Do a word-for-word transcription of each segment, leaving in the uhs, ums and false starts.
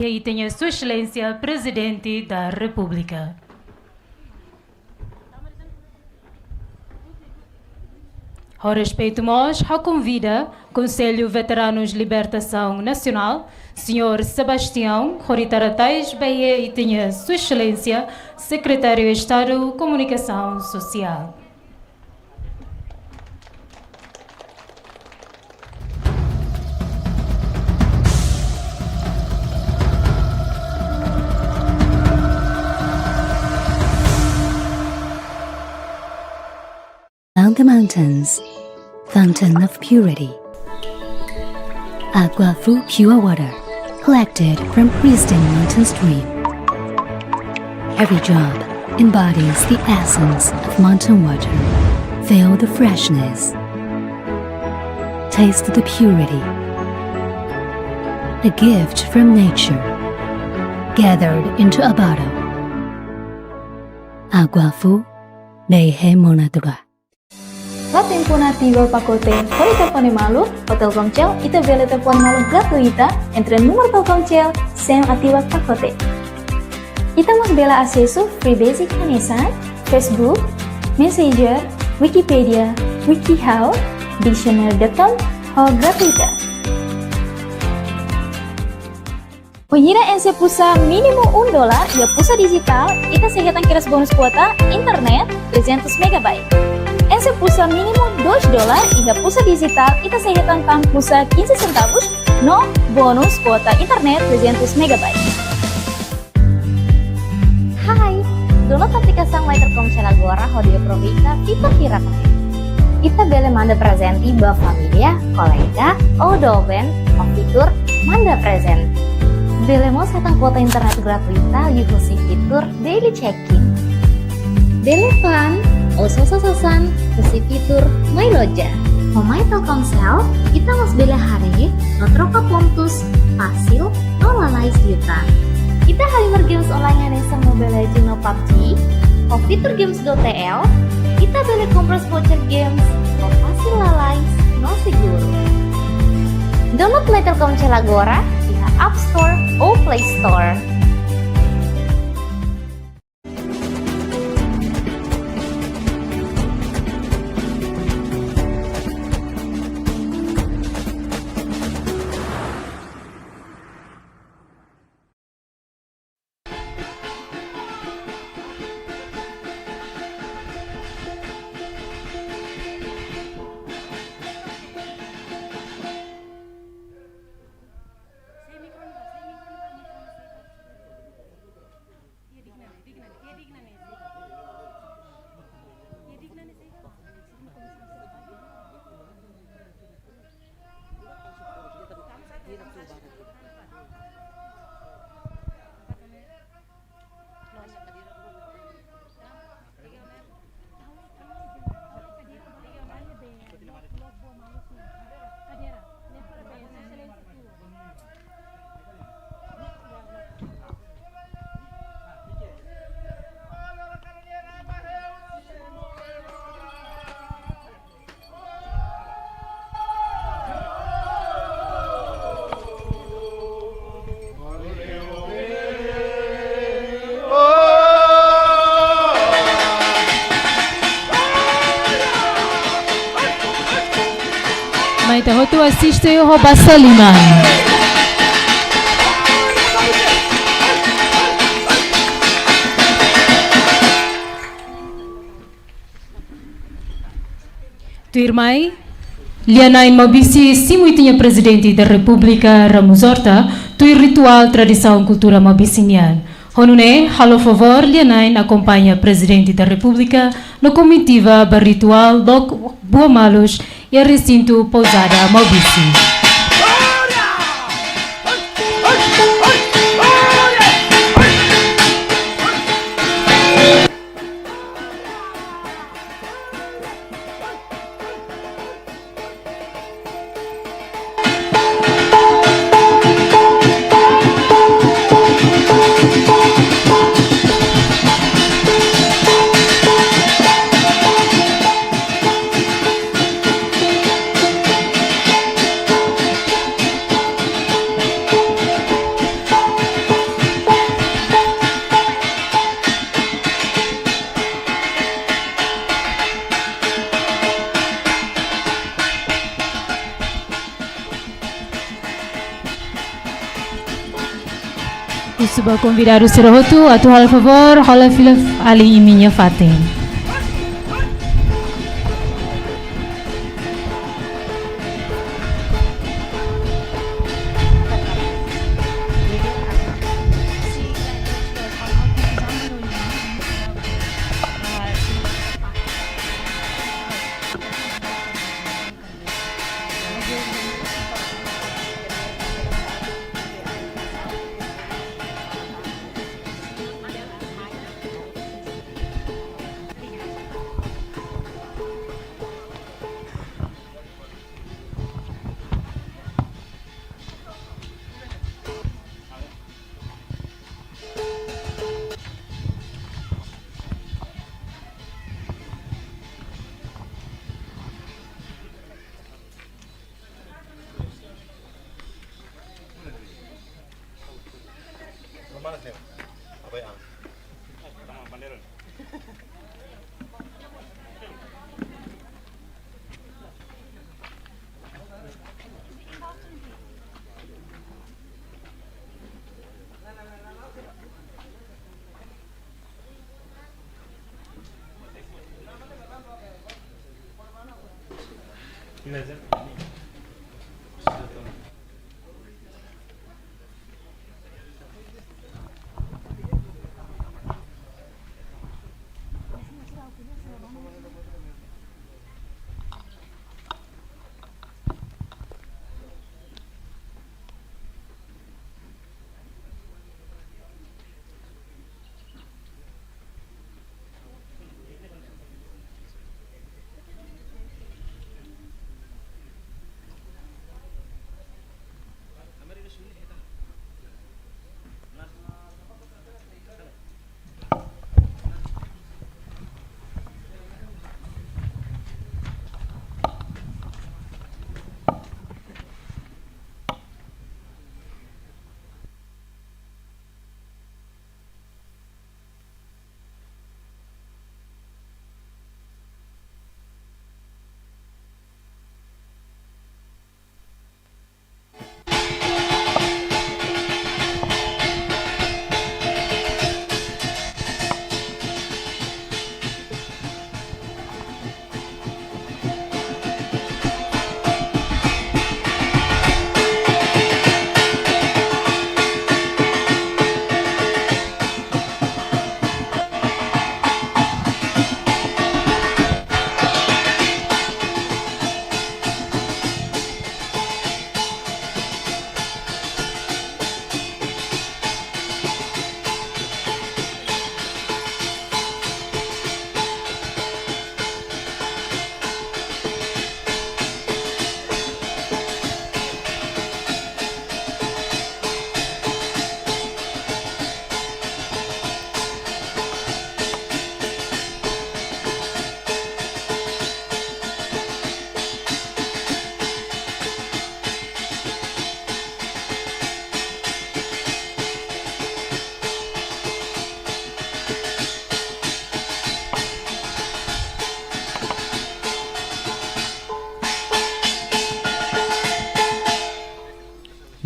Ita-nia Sua Exelénsia Prezidente da Repúblika. Ho respeitu mós, ha'u konvida Konsellu Veteranus Libertasaun Nasionál, señór Sebastião, hodi tara tais ba iha ita-nia Sua Exelénsia Sekretáriu Estadu Komunikasaun Sosiál. Mount the mountains, fountain of purity. Aguafu pure water, collected from pristine mountain stream. Every drop embodies the essence of mountain water. Feel the freshness. Taste the purity. A gift from nature, gathered into a bottle. Aguafu, Ne'e Monatura. La tempu ona ativu pakote hodi telefone malu ho Telkomcel, ita bele telefone malu gratuita entre númeru Telkomcel sem ativu pakote. Ita mós bele asesu free basic hanesan Facebook, Messenger, Wikipedia, WikiHow, Dictionary dot com ho gratuita. Wainhira enxe pulsa mínimu um dólar iha pulsa dijitál, ita sei hetan kedas bónus kuota internet trezentos megabyte. Enxe pulsa mínimu dois dólar iha pulsa dijitál, ita sei hetan tan pulsa quinze centavos no bónus kuota internet trezentos megabyte. Hai, download aplikasaun Mai Telkomcel agora hodi aproveita fitur hirak ne'e. Ita bele manda prezente ba família, kolega, ou doben, ho fitur manda prezente. Bele mós hetan kuota internet gratuita liuhusi fitur Daily Checking. Bele fa'an ou sosa sasán husi fitur Mai Loja. Ho Mai Telkomcel, ita mós bele haree no troka pontus fasil no lalais liután. Ita halimar games online hanesan Mobile Legends no PUBG, ho fitur games dot T L, ita bele kompras voucher games ho fasil, lalais no seguru. Download Mai Telkomcel agora iha App Store ou Play Store. Mai ita hotu asiste ho basa liman. Tuirmai, lia-na'in Maubisse simu ita-nia Prezidente da Repúblika Ramos Horta, tuir rituál tradisaun kultura Maubisse nian. Ho nune'e, halo favór lia-na'in akompaña Prezidente da Repúblika no komitiva ba rituál lok buah malus iha resintu Pousada Maubisse. Husu ba konvidadu sira hotu atu halo favór, hola fila alin imi-nia fatin.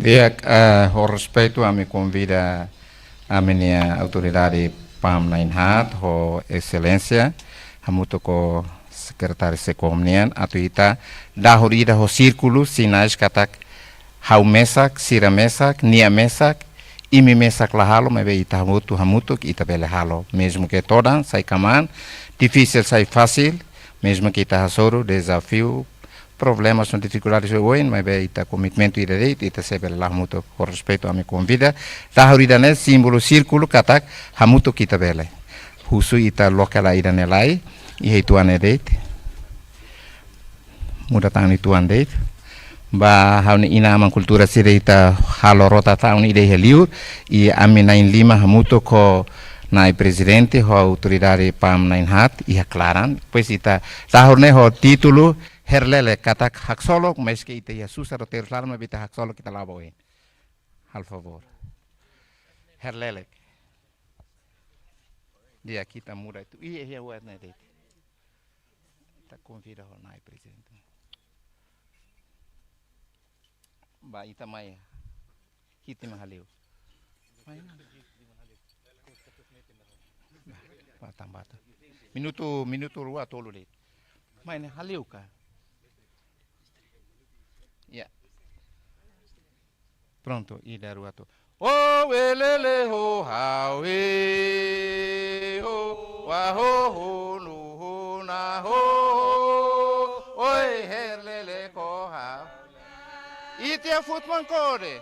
Di'ak, eh, ho respeitu, ami konvida ami-nia autoridade PAM na'in haat, ho Exelénsia, hamutuk ho Sekretáriu SEKOM nian, atu ita dahur ida ho sírkulu, sinais katak ha'u mesak, sira mesak, nia mesak, imi mesak la halo, maibé ita hamutuk, hamutuk ita bele halo. Mezmu ke todan, sai kmaan, difisil sai fasil, mezmu ke ita hasoru dezafiu, problemas no difikuldades oioin, maibé ita komitmentu ida de'it, ita sei bele la'o hamutuk. Ho respeitu ami konvida, dahur ida-ne'e símbolu sírkulu katak hamutuk ita bele. Husu ita loke lai ida-ne'e lai, iha uitoan ne'e de'it. Muda tan uitoan de'it. Ba ha'u-nia inan-aman kultura sira, ita halo rota tan ida iha liur, i ami na'in-lima hamutuk ho Na'i Prezidente, ho autoridade PAM na'in haat, iha klaran. Depois ita dahur ne'e ho títulu Herlelek, katak haksolok, maske ita iha susar no terus laran, maibé ita haksolok, ita la'o ba oin. Halo favór. Herlelek. Di'ak, ita muda uitoan. Iha, iha, uitoan ne'e de'it. Ita konvida ho Na'i Prezidente. Ba ita mai hi'it mai ha'u. Bata, bata. Minutu, minutu rua tolu de'it. Mai ne'e hale'u ka? Ya. Prontu, ida, rua, tolu. O welele ho hawe ho, wa ho ho nu ho na ho ho. Oi herlele ko ha. Ita-nia futu mangkok de'it.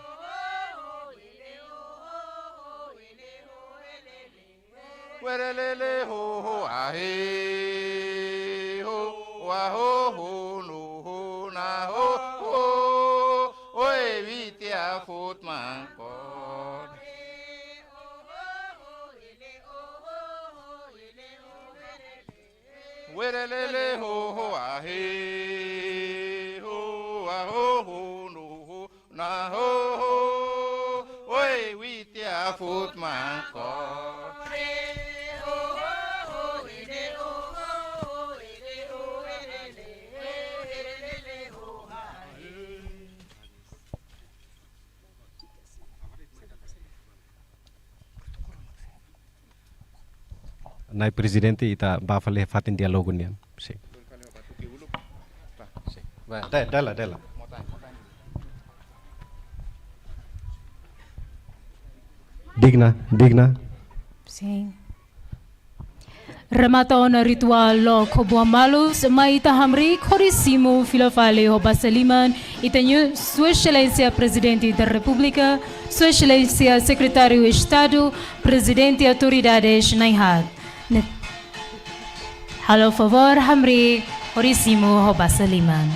Werelele ho ho ahe ho, wa ho ho nu ho na ho ho. Oi ita-nia futu mangkok. Werelele ho ho ahe ho, wa ho ho nu ho na ho ho. Oi ita-nia futu mangkok. Na'i Prezidente, ita bá fali fatin diálogu nian. Sin. Sin. Ba, da-, dala, dala. Digna, digna. Sin. Remata ona rituál loke buah malus, mai ita hamriik hodi simu fila fali ho basa liman ita-nia Sua Exelénsia Prezidente da Repúblika, Sua Exelénsia Sekretáriu Estadu, Prezidente Autoridades na'in-haat. Ne-, halo favór hamriik hodi simu ho basa liman.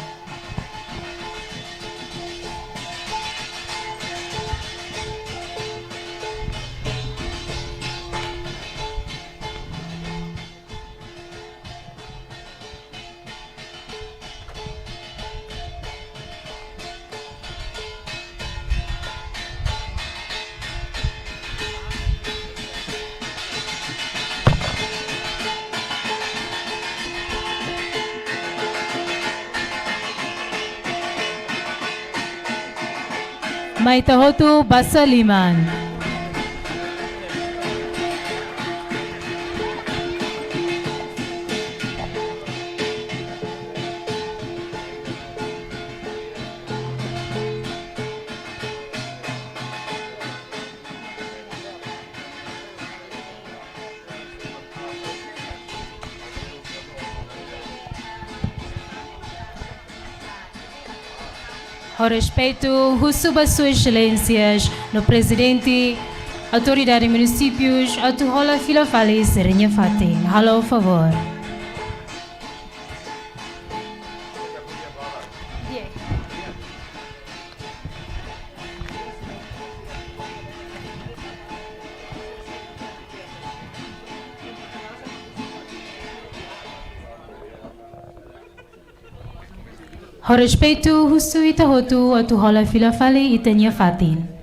Mai ita hotu basa liman. Ho respeitu, husu ba Sua Exelénsias no Prezidente Autoridade Munisípius atu hola fila fali sira-nia fatin. Halo favór. Ho respeitu, husu ita hotu atu hola fila fali ita-nia fatin.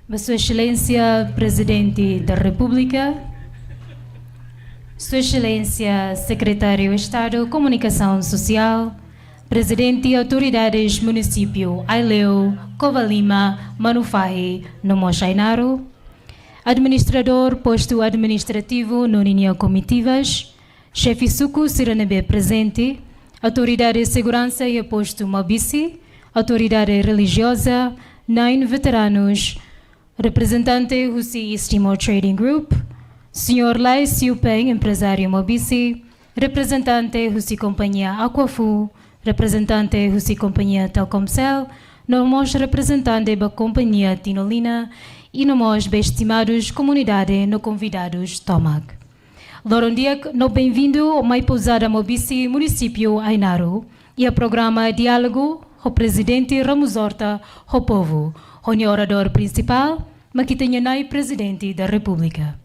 Ba Sua Exelénsia Prezidente da Repúblika, Sua Exelénsia Sekretáriu Estadu Komunikasaun Sosiál, Prezidente Autoridades Munisípiu Aileu, Covalima, Manufahi, no mós Ainaro, Administradór Postu Administrativu no ninia komitivas, Xefe suku sira ne'ebé prezente, autoridade seguransa iha postu Maubisse, autoridade relijioza, na'in veteranus, reprezentante husi East Timor Trading Group, señór Lai Siu Peng, emprezáriu Maubisse, reprezentante husi kompañia Aquafu, reprezentante husi kompañia Telkomcel, no mós reprezentante ba kompañia Tinolina, i no mós ba estimadus komunidade no konvidadus tomak. Loron di'ak no benvindu mai Pousada Maubisse, munisípiu Ainaro, iha programa Diálogu ho Prezidente Ramos Horta ho Povu, ho nia oradór prinsipál, mak ita-nia Na'i Prezidente da Repúblika.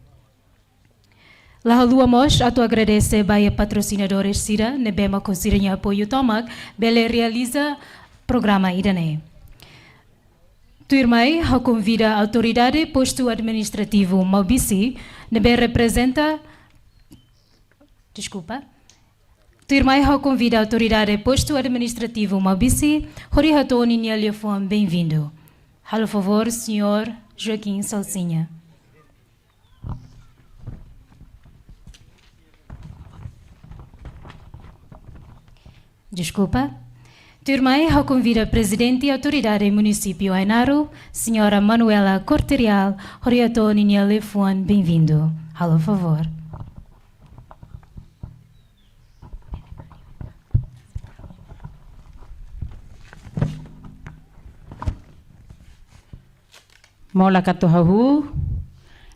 La haluha mós atu agradese ba iha patrosinadores sira ne'ebé mak ho sira-nia apoiu tomak bele realiza programa ida-ne'e. Tuirmai, ha'u konvida autoridade postu administrativu Maubisse ne'ebé reprezenta, deskulpa. Tuirmai, ha'u konvida autoridade postu administrativu Maubisse hodi hato'o ninia liafuan bem-vindo. Halo favór, señór Joaquim Salsinha. Deskulpa. Tuirmai, ha'u konvida Prezidente Autoridade Munisípiu Ainaro, señora Manuela Corte-Real, hodi hato'o ninia liafuan bem-vindo. Halo favór. Molok atu hahú,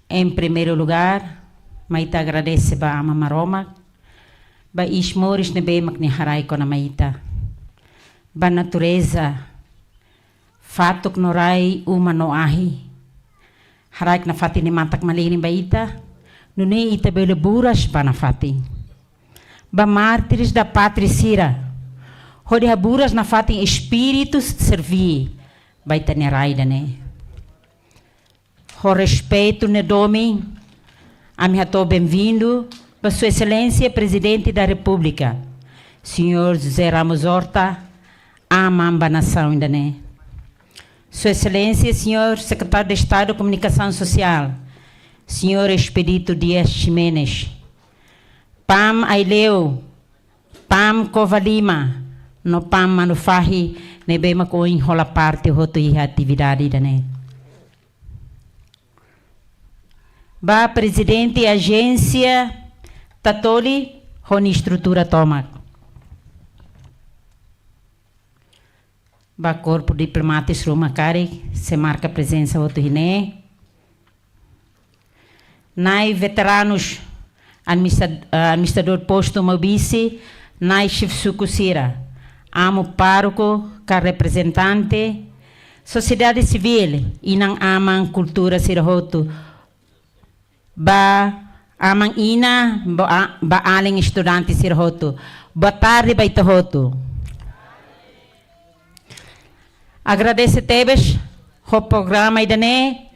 em primeiro lugar, mai ita agradese ba Aman Maromak, ba iis moris ne'ebé mak Nia haraik ona mai ita. Ba natureza, fatuk no rai, uma no ahi. Haraik nafatin Nia matak-malirin ba ita, nune'e ita bele buras ba nafatin. Ba mártires da pátria sira, hodi haburas nafatin espíritu serví ba ita-nia rai ida-ne'e. Ho respeitu no domin, ami hato'o bem-vindo ba Sua Exelénsia Prezidente da Repúblika, señór José Ramos Horta, Aman ba nasaun ida-ne'e. Sua Exelénsia, señór Sekretáriu de Estadu Komunikasaun Sosiál, señór Expedito Dias Ximenes, PAM Aileu, PAM Covalima, no PAM Manufahi, ne'ebé mak ohin hola parte hotu iha atividade ida-ne'e. Ba Prezidente Ajénsia Tatoli ho nia estrutura tomak. Ba korpu diplomátiku ruma karik, sei marka prezensa hotu iha ne'e. Na'i veteranus, administra-, eh, administradór postu Maubisse, na'i xefe suku sira, amu pároku ka reprezentante, sosiedade sivíl, inan-aman kultura sira hotu, ba aman-inan, ba a-, ba alin estudante sira hotu. Boa tarde ba ita hotu. Agradese tebes ho programa ida-ne'e,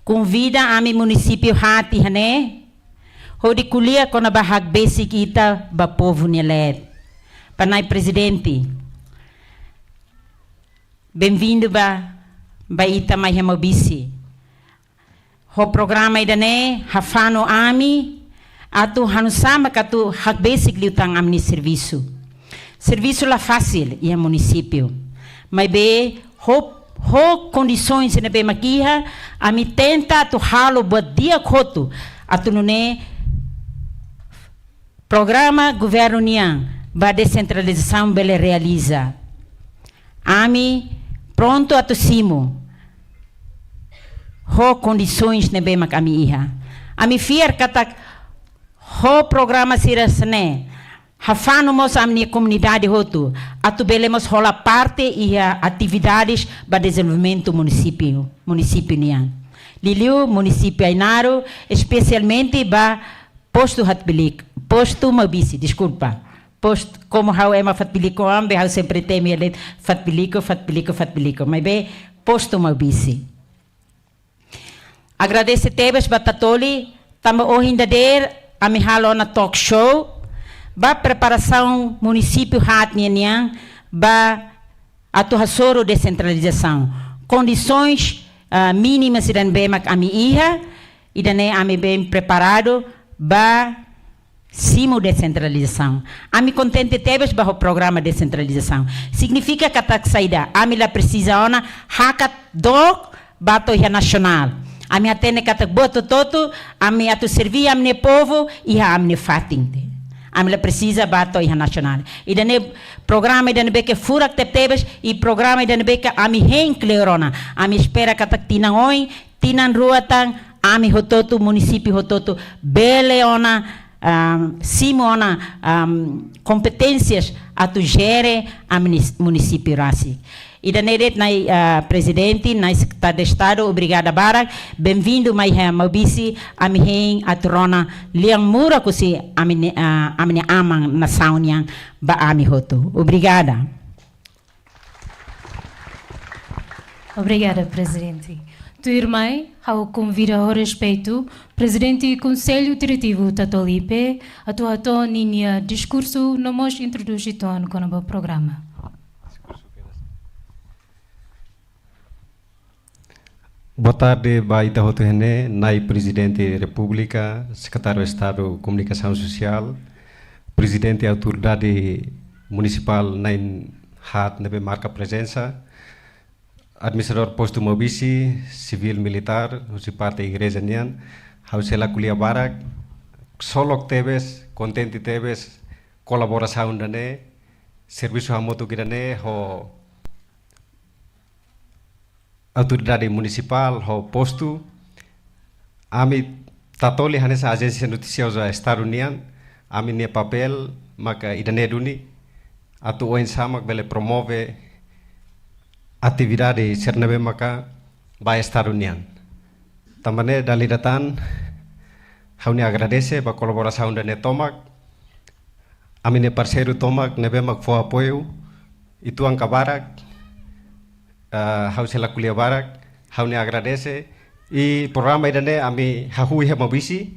konvida ami munisípiu haat iha ne'e, hodi ko'alia kona-ba hakbesik ita ba povu nia leet. Ba Na'i Prezidente, bem-vindo ba, ba ita mai iha Maubisse. Ho programa ida-ne'e, hafanu ami, atu hanusá maka atu hakbesik liután ami-nia servisu. Servisu la fasil iha munisípiu. Maibé, ho, ho kondisoens ne'ebé mak iha, ami tenta atu halo buat di'ak hotu, atu nune'e programa governu nian ba desentralizasaun bele realiza. Ami prontu atu simu ho kondisoens ne'ebé mak ami iha. Ami fiar katak ho programa sira hanesan ne'e, hafanu mós ami-nia komunidade hotu atu bele mós hola parte iha atividades ba dezenvolvimentu munisípiu, munisípiu nian. Liuliu munisípiu Ainaro, espesialmente ba postu Hatbeliku, postu Maubisse, deskulpa. Postu, komu ha'u ema Fatbeliku, ami, ha'u sempre temi ele Fatbeliku, Fatbeliku, Fatbeliku. Maibé, postu Maubisse. Agradese tebes ba Tatoli, tanba ohin dadeer, ami halo ona talk show, ba preparasaun munisípiu haat nian nian, ba atu hasoru desentralizasaun. Kondisoens, ah, mínimas ida-ne'ebé mak ami iha, ida-ne'e ami bem preparadu ba simu desentralizasaun. Ami kontente tebes ba ho programa desentralizasaun. Signifika katak saida, ami la presiza ona hakat dook ba to'o iha nasionál. Ami hatene katak buat hotu-hotu, ami atu serví ami-nia povu, iha ami-nia fatin. Ami la presiza ba to'o iha nasionál. Ida-ne'e programa ida-ne'ebé ke furak tebetebes, i programa ida-ne'ebé ke ami hein kleur ona. Ami espera katak tinan oin, tinan rua tan, ami hotu-hotu, munisípiu hotu-hotu, bele ona, am, simu ona, am, kompeténsias atu jere ami-nia munisípiu rasik. Ida-ne'e de'it, Na'i, ah, Prezidente, Na'i Sekretáriu Estadu, obrigada barak. Benvindu mai iha Maubisse, ami hein atu rona lian murak husi ami-nia, ah, ami-nia aman nasaun nian ba ami hotu. Obrigada. Obrigada, Prezidente. Tuirmai, ha'u konvida ho respeitu Prezidente Konsellu Diretivu Tatoli I P atu hato'o ninia diskursu no mós introdús uitoan kona-ba programa. Boa tarde ba ita hotu iha ne'e, Na'i Prezidente Repúblika, Sekretáriu Estadu Komunikasaun Sosiál, Prezidente Autoridade Munisipál na'in haat ne'ebé marka prezensa, administradór postu Maubisse, sivíl, militár, husi parte igreja nian, ha'u sei la ko'alia barak, ksolok tebes, kontente tebes, kolaborasaun ida-ne'e, servisu hamutuk ida-ne'e, ho autoridade munisipál, ho postu, ami Tatoli hanesan ajénsia notisioza Estadu nian, ami-nia papél maka ida-ne'e duni, atu oinsá mak bele promove atividade sira ne'ebé maka ba Estadu nian. Tanba ne'e dala ida tan, ha'u-nia agradese ba kolaborasaun ida-ne'e tomak, ami-nia parseiru tomak ne'ebé mak fó apoiu, uitoan ka barak, ah, ha'u sei la ko'alia barak, ha'u-nia agradese, i programa ida-ne'e ami hahú iha Maubisse,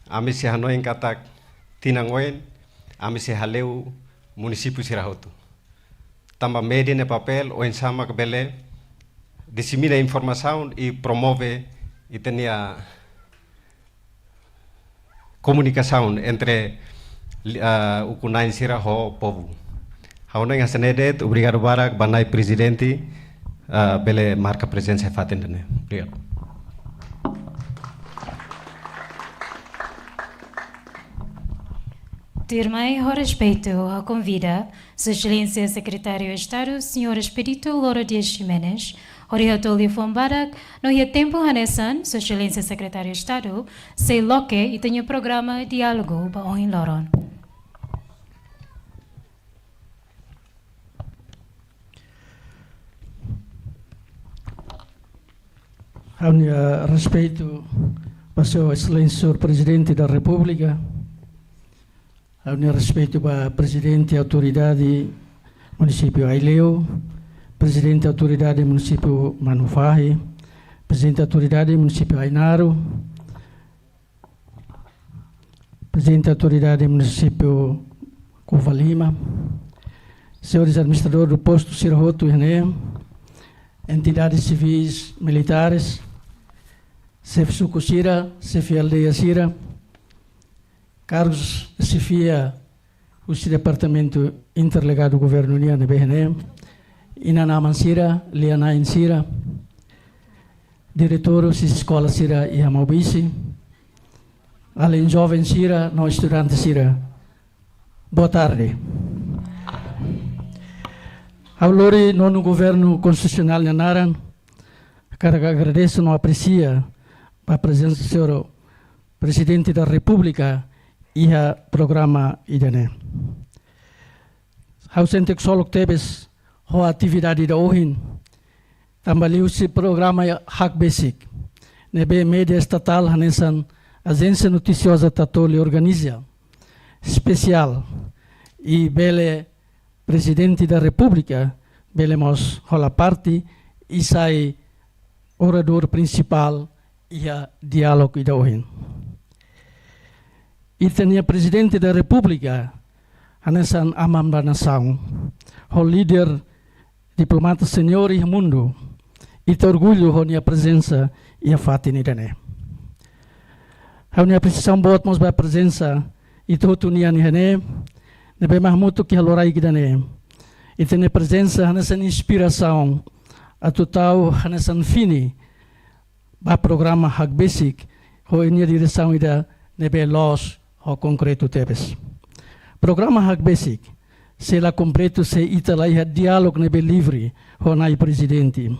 ami sei hanoin katak tinan oin, ami sei haleu munisípiu sira hotu. Tanba média nia papél, oinsá mak bele disemina informasaun i promove ita-nia komunikasaun entre, ah, ukun-na'in sira ho povu. Ha'u hanoin hanesan ne'e de'it, obrigadu barak ba Na'i Prezidente, ah, bele marka prezensa iha fatin ida-ne'e. Obrigadu. Tuirmai, ho respeitu, ha'u konvida Sua Exelénsia Sekretáriu Estadu, Señór Expedito Loro Dias Ximenes, hodi hato'o liafuan badak, no iha tempu hanesan, Sua Exelénsia Sekretáriu Estadu sei loke ita-nia programa diálogu ba ohin loron. Ha'u-nia respeitu ba Sua Exelénsia Señór Prezidente da Repúblika, ha'u-nia respeitu ba Prezidente Autoridade Munisípiu Aileu, Prezidente Autoridade Munisípiu Manufahi, Prezidente Autoridade Munisípiu Ainaro, Prezidente Autoridade Munisípiu Covalima, señores administradores do posto sira hotu iha ne'e, entidades civis militares, xefe suku sira, xefe aldeia sira, cargos de chefia husi departamentu interligadu governu nian ne'ebé iha ne'e, inan-aman sira, lia-na'in sira, diretór husi eskola sira iha Maubisse, alin joven sira no estudante sira. Boa tarde. Ha'u lori nonu governu konstitusionál nia naran, hakarak agradese no apresia ba prezensa Señór Prezidente da Repúblika iha programa ida-ne'e. Ha'u sente ksolok tebes ho atividade ida ohin, tanba liuhusi programa Hakbesik ne'ebé média estatál hanesan Ajénsia Notisioza Tatoli organiza, espesiál, i bele Prezidente da Repúblika bele mós hola parte i sai oradór prinsipál iha diálogu ida ohin. Ita-nia Prezidente da Repúblika hanesan aman ba nasaun, ho líder diplomata seniór iha mundu, ita orgullu ho nia prezensa iha fatin ida-ne'e. Ha'u-nia apresiasaun boot mós ba prezensa ita hotu nian iha ne'e, ne'ebé mak hamutuk iha loraik ida-ne'e. Ita-nia prezensa hanesan inspirasaun atu tau hanesan fini ba programa Hakbesik, ho nia diresaun ida ne'ebé loos ho konkretu tebes. Programa Hakbesik sei la kompletu se ita la iha diálogu ne'ebé livre ho Na'i Prezidente.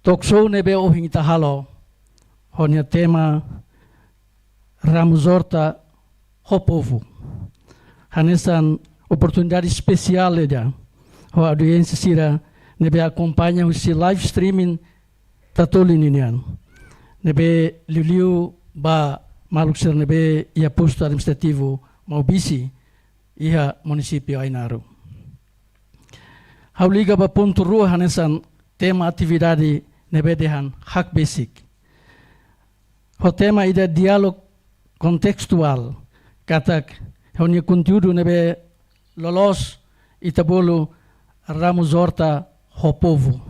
Talk show ne'ebé ohin ita halo ho nia tema Ramos Horta ho povu. Hanesan oportunidade espesiál ida ho audiénsia sira ne'ebé akompaña husi live streaming Tatoli ninian, ne'ebé liuliu ba maluk sira ne'ebé iha postu administrativu Maubisse, iha munisípiu Ainaro. Ha'u liga ba pontu rua hanesan tema atividade ne'ebé dehan hakbesik. Ho tema ida diálogu kontestuál, katak ho nia konteúdu ne'ebé loloos ita bolu Ramos Horta ho povu.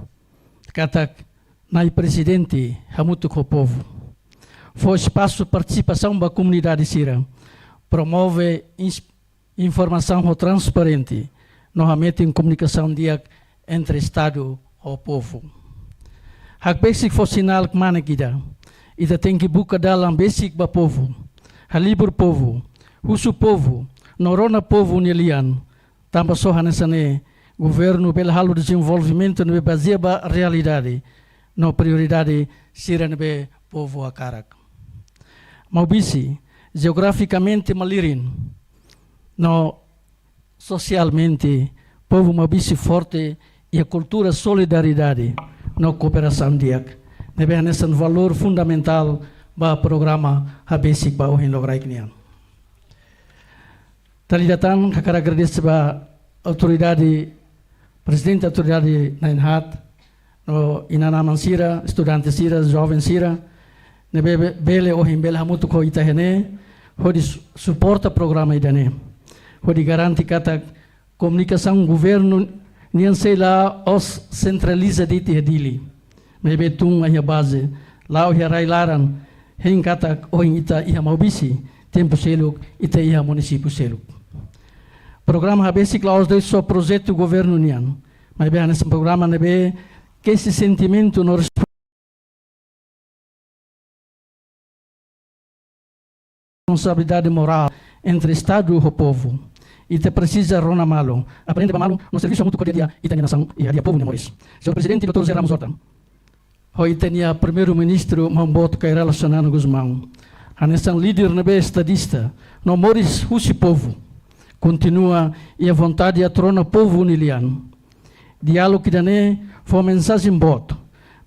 Katak Nai Prezidente hamutuk ho povu. Fó espasu partisipasaun ba komunidade sira. Promove ins-, informasaun ho transparente, no hametin komunikasaun di'ak entre Estadu ho povu. Hakbesik fó sinál kmanek ida. Ita tenke buka dalan besik ba povu. Halibur povu. Husu povu. No rona povu nia lian. Tanba só hanesan ne'e governu bele halo dezenvolvimentu ne'ebé bazeia ba realidade no prioridade sira ne'ebé povu hakarak. Maubisse, jeografikamente malirin, no sosialmente, povu Maubisse forte iha kultura solidariedade no kooperasaun di'ak, ne'ebé hanesan valór fundamentál ba programa Hakbesik ba Ohin Loraik nian. Dala ida tan, hakarak agradese ba autoridade, Prezidente Autoridade na'in-haat, no inan-aman sira, estudante sira, joven sira, ne'ebé be-, bele ohin bele hamutuk ho ita iha ne'e, hodi su-, suporta programa ida-ne'e, hodi garante katak komunikasaun governu nian sei la'ós sentraliza de'it iha Dili. Maibé tun iha baze, la'o iha rai-laran, hein katak ohin ita iha Maubisse, tempu seluk ita iha munisípiu seluk. Programa Hakbesik la'ós de'it só projetu governu nian, maibé hanesan programa ne'ebé kesi sentimentu no responsabilidade morál entre Estadu ho povu. Ita presiza rona malu, aprende ba malu, no servisu hamutuk ho di'ak ba ita-nia nasaun, iha di'ak povu nia moris. Señór Prezidente doutór José Ramos Horta, ho ita-nia Primeiru-Ministru maun boot Kay Rala Xanana Gusmão, hanesan líder ne'ebé estadista, no moris husi povu, kontinua iha vontade atu rona povu nia lian. Diálogu ida-ne'e fó mensajen boot.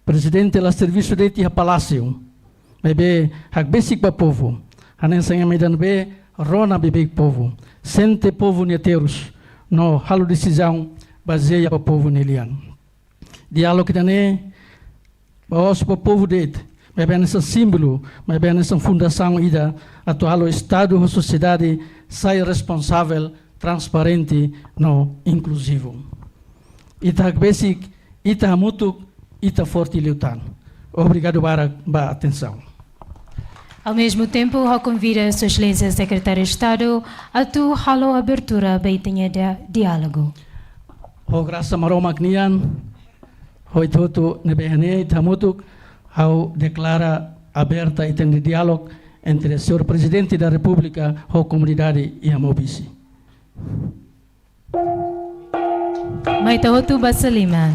Prezidente la servisu de'it iha palásiu, maibé hakbesik ba povu. Hanesan ema ida ne'ebé rona beibeik povu, sente povu nia terus, no halo desizaun bazeia ba povu nia lian. Diálogu ida-ne'e la'ós ba povu de'it, maibé hanesan símbolu, maibé hanesan fundasaun ida atu halo Estadu ho sosiedade sai responsavel, transparente no inkluzivu. Ita hakbesik, ita hamutuk, ita forte liután. Obrigadu barak ba atensaun. Ao mesmo tempo, ha'u konvida Sua Exelénsia Sekretáriu Estadu atu halo abertura ba ita-nia dia-, diálogu. Ho grasa Maromak nian, ho ita hotu ne'ebé iha ne'e, ita hamutuk, ha'u deklara aberta ita-nia diálogu entre Señór Prezidente da Repúblika ho komunidade iha Maubisse. Mai ita hotu basa liman.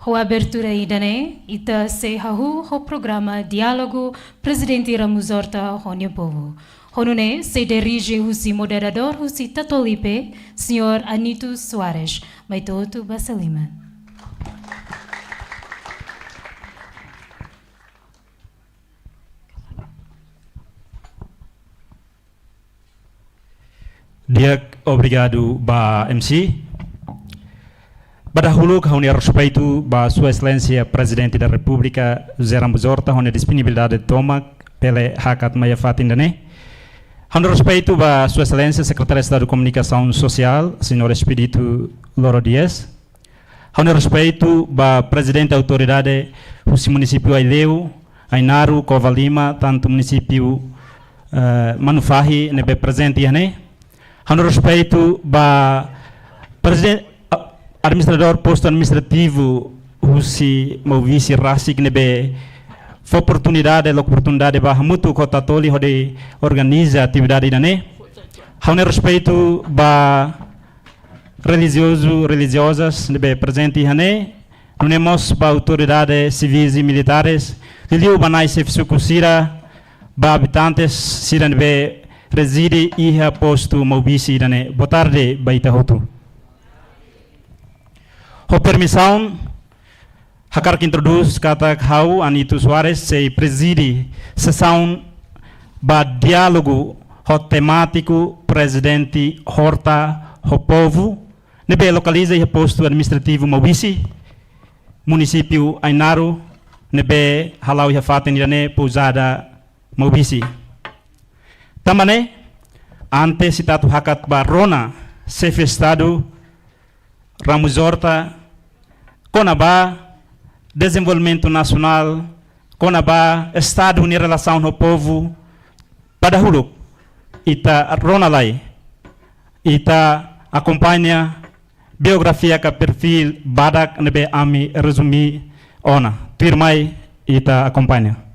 Ho abertura ida-ne'e, ita sei hahú ho programa Diálogu Prezidente Ramos Horta ho nia povu. Ho nune'e, sei dirije husi moderadór husi Tatolipe, Señór Anito Soares. Mai ita hotu basa liman. Di'ak, obrigadu ba M C. Ba dahuluk, ha'u-nia respeitu ba Sua Exelénsia Prezidente da Repúblika, José Ramos Horta, ho nia disponibilidade tomak, bele hakat mai iha fatin ida-ne'e. Ha'u-nia respeitu ba Sua Exelénsia Sekretáriu Estadu Komunikasaun Sosiál, Señór Expedito Loro Dias. Ha'u-nia respeitu ba Prezidente Autoridade husi munisípiu Aileu, Ainaro, Covalima, tantu munisípiu, eh, Manufahi, ne'ebé prezente iha ne'e. Ha'u-nia respeitu ba Preziden-, a-, Administradór Postu Administrativu husi Maubisse rasik ne'ebé fó oportunidade, loke oportunidade ba hamutuk ho Tatoli hodi organiza atividade ida-ne'e. Ha'u-nia respeitu ba relijiozu, relijiozas ne'ebé prezente iha ne'e, nune'e mós ba autoridade sivis i militares, liuliu ba nai xefe suku sira, ba abitantes sira ne'ebé prezide iha postu Maubisse ida-ne'e. Boa tarde ba ita hotu. Ho permisaun, hakarak introdús katak ha'u Anito Soares sei prezide sesaun ba diálogu ho temátiku Prezidente Horta ho Povu, ne'ebé lokaliza iha postu administrativu Maubisse, munisípiu Ainaro, ne'ebé hala'o iha fatin ida-ne'e pouzada Maubisse. Tanba ne'e, antes ita atu hakat ba rona Xefe Estadu Ramos Horta kona-ba dezenvolvimentu nasionál, kona-ba Estadu nia relasaun ho povu, ba dahuluk ita rona lai, ita akompaña biografia ka perfíl badak ne'ebé ami rezumi ona. Tuirmai ita akompaña.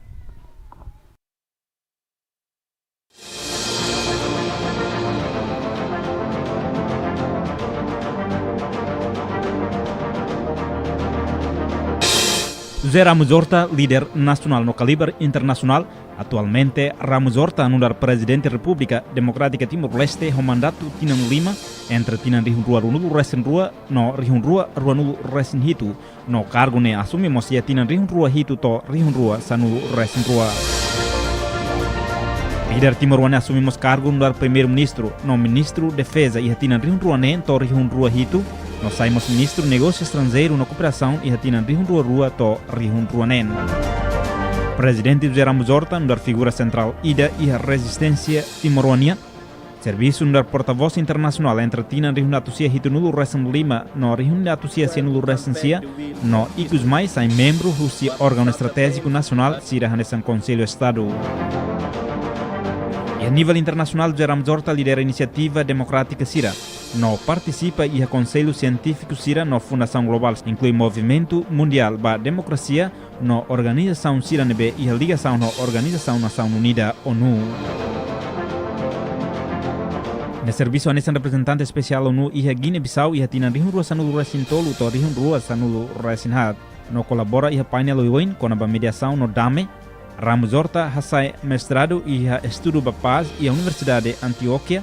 José Ramos Horta, líder nasionál no kalibre internasionál. Atualmente, Ramos Horta nu'udar Prezidente Repúblika Demokrátika Timor-Leste ho mandatu tinan lima, entre tinan rihun rua ruanulu resin rua no rihun rua ruanulu resin hitu, no kargu ne'e asume mós iha tinan rihun rua hitu to'o rihun rua sanulu resin rua. Líder timoroan ne'e asume mós kargu nu'udar Primeiru-Ministru no Ministru Defeza iha tinan rihun rua neen to'o rihun rua hitu, no sai mós Ministru Negósiu Estranjeiru no Kooperasaun iha tinan rihun rua rua to'o rihun rua neen. Prezidente José Ramos Horta nu'udar figura sentrál ida iha rezisténsia timoroan nian, servisu nu'udar portavós internasionál entre tinan rihun atus sia hitunulu resin lima no rihun atus sia sianulu resin sia, no ikus mai sai membru husi órgaun estratéjiku nasionál sira hanesan Konsellu Estadu. Iha nivel internasionál, José Ramos Horta lidera inisiativa demokrátika sira no partisipa iha konsellu sientífiku sira no fundasaun globál, inklui Movimentu Mundiál ba Demokrasia, no organizasaun sira ne'ebé iha ligasaun ho Organizasaun Nasaun Unida, ONU. Nia servisu hanesan reprezentante espesiál ONU iha Guiné-Bissau iha tinan rihun rua sanulu resin tolu to'o rihun rua sanulu resin haat, no kolabora iha painel oioin kona-ba mediasaun no dame. Ramos Horta hasa'e mestradu iha estudu ba pás iha Universidade Antioquia,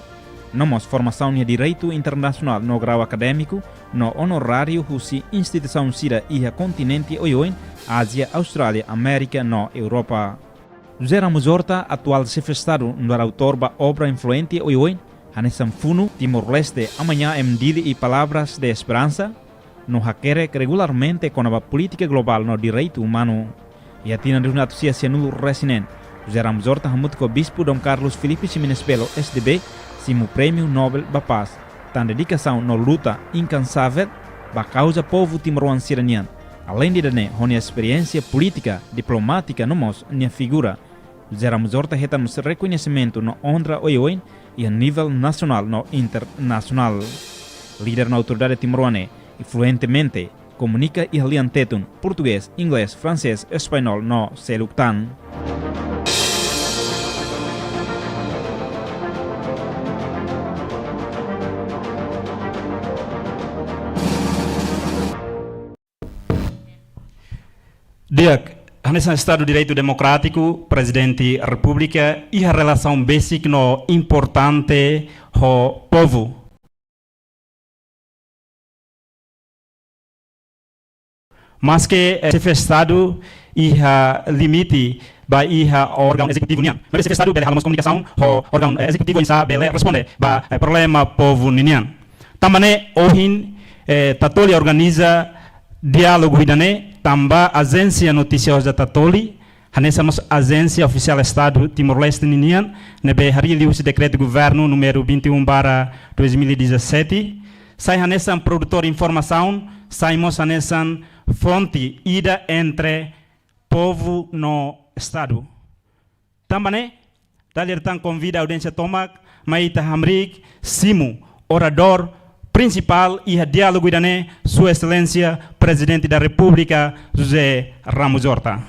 no mós formasaun iha direitu internasionál no grau akadémiku no onoráriu husi instituisaun sira iha kontinente oioin, Ázia, Austrália, Amérika no Europa. José Ramos Horta, atuál Xefe Estadu, nu'udar autór ba obra influente oioin, hanesan Funu, Timor-Leste, Amanhã é M'dili e Palavras de Esperança, no hakerek regularmente kona-ba polítika globál no direitu umanu. Iha tinan rihun atus sia sianulu resin neen, José Ramos Horta hamutuk ho Bispu Dom Carlos Filipe Ximenes Belo, S D B, simu Prémiu Nobel ba Pás, tan dedikasaun no luta inkansável ba kauza povu timoroan sira-nian. Aleinde ida-ne'e, ho nia esperiénsia polítika, diplomátika no mós nia figura, José Ramos Horta hetan mós rekoñesimentu no onra oioin iha nivel nasionál no internasionál. Líder no autoridade timoroan ne'e fluentemente komunika iha lian Tetun, Portugés, Inglés, Fransés, Espanhol no seluk tan. Di'ak, hanesan Estadu Direitu Demokrátiku, Prezidente Repúblika iha relasaun besik no importante ho povu. Maske, eh, Xefe Estadu iha limite ba iha órgaun ezekutivu nian, maibé Xefe Estadu bele halo mós komunikasaun ho órgaun, eh, ezekutivu oinsá bele responde ba, eh, problema povu ninian. Tanba ne'e ohin, eh, Tatoli organiza diálogu ida-ne'e tanba ajénsia notisioza Tatoli, hanesan mós ajénsia ofisiál Estadu Timor-Leste ninian, ne'ebé harii liuhusi Dekretu Governu número vinte e um barra dois mil e dezassete, sai hanesan produtór informasaun, sai mós hanesan fonte ida entre povu no Estadu. Tanba ne'e, dala ida tan konvida audiénsia tomak, mai ita hamriik simu oradór prinsipál iha diálogu ida-ne'e, Sua Exelénsia Prezidente da Repúblika, José Ramos Horta.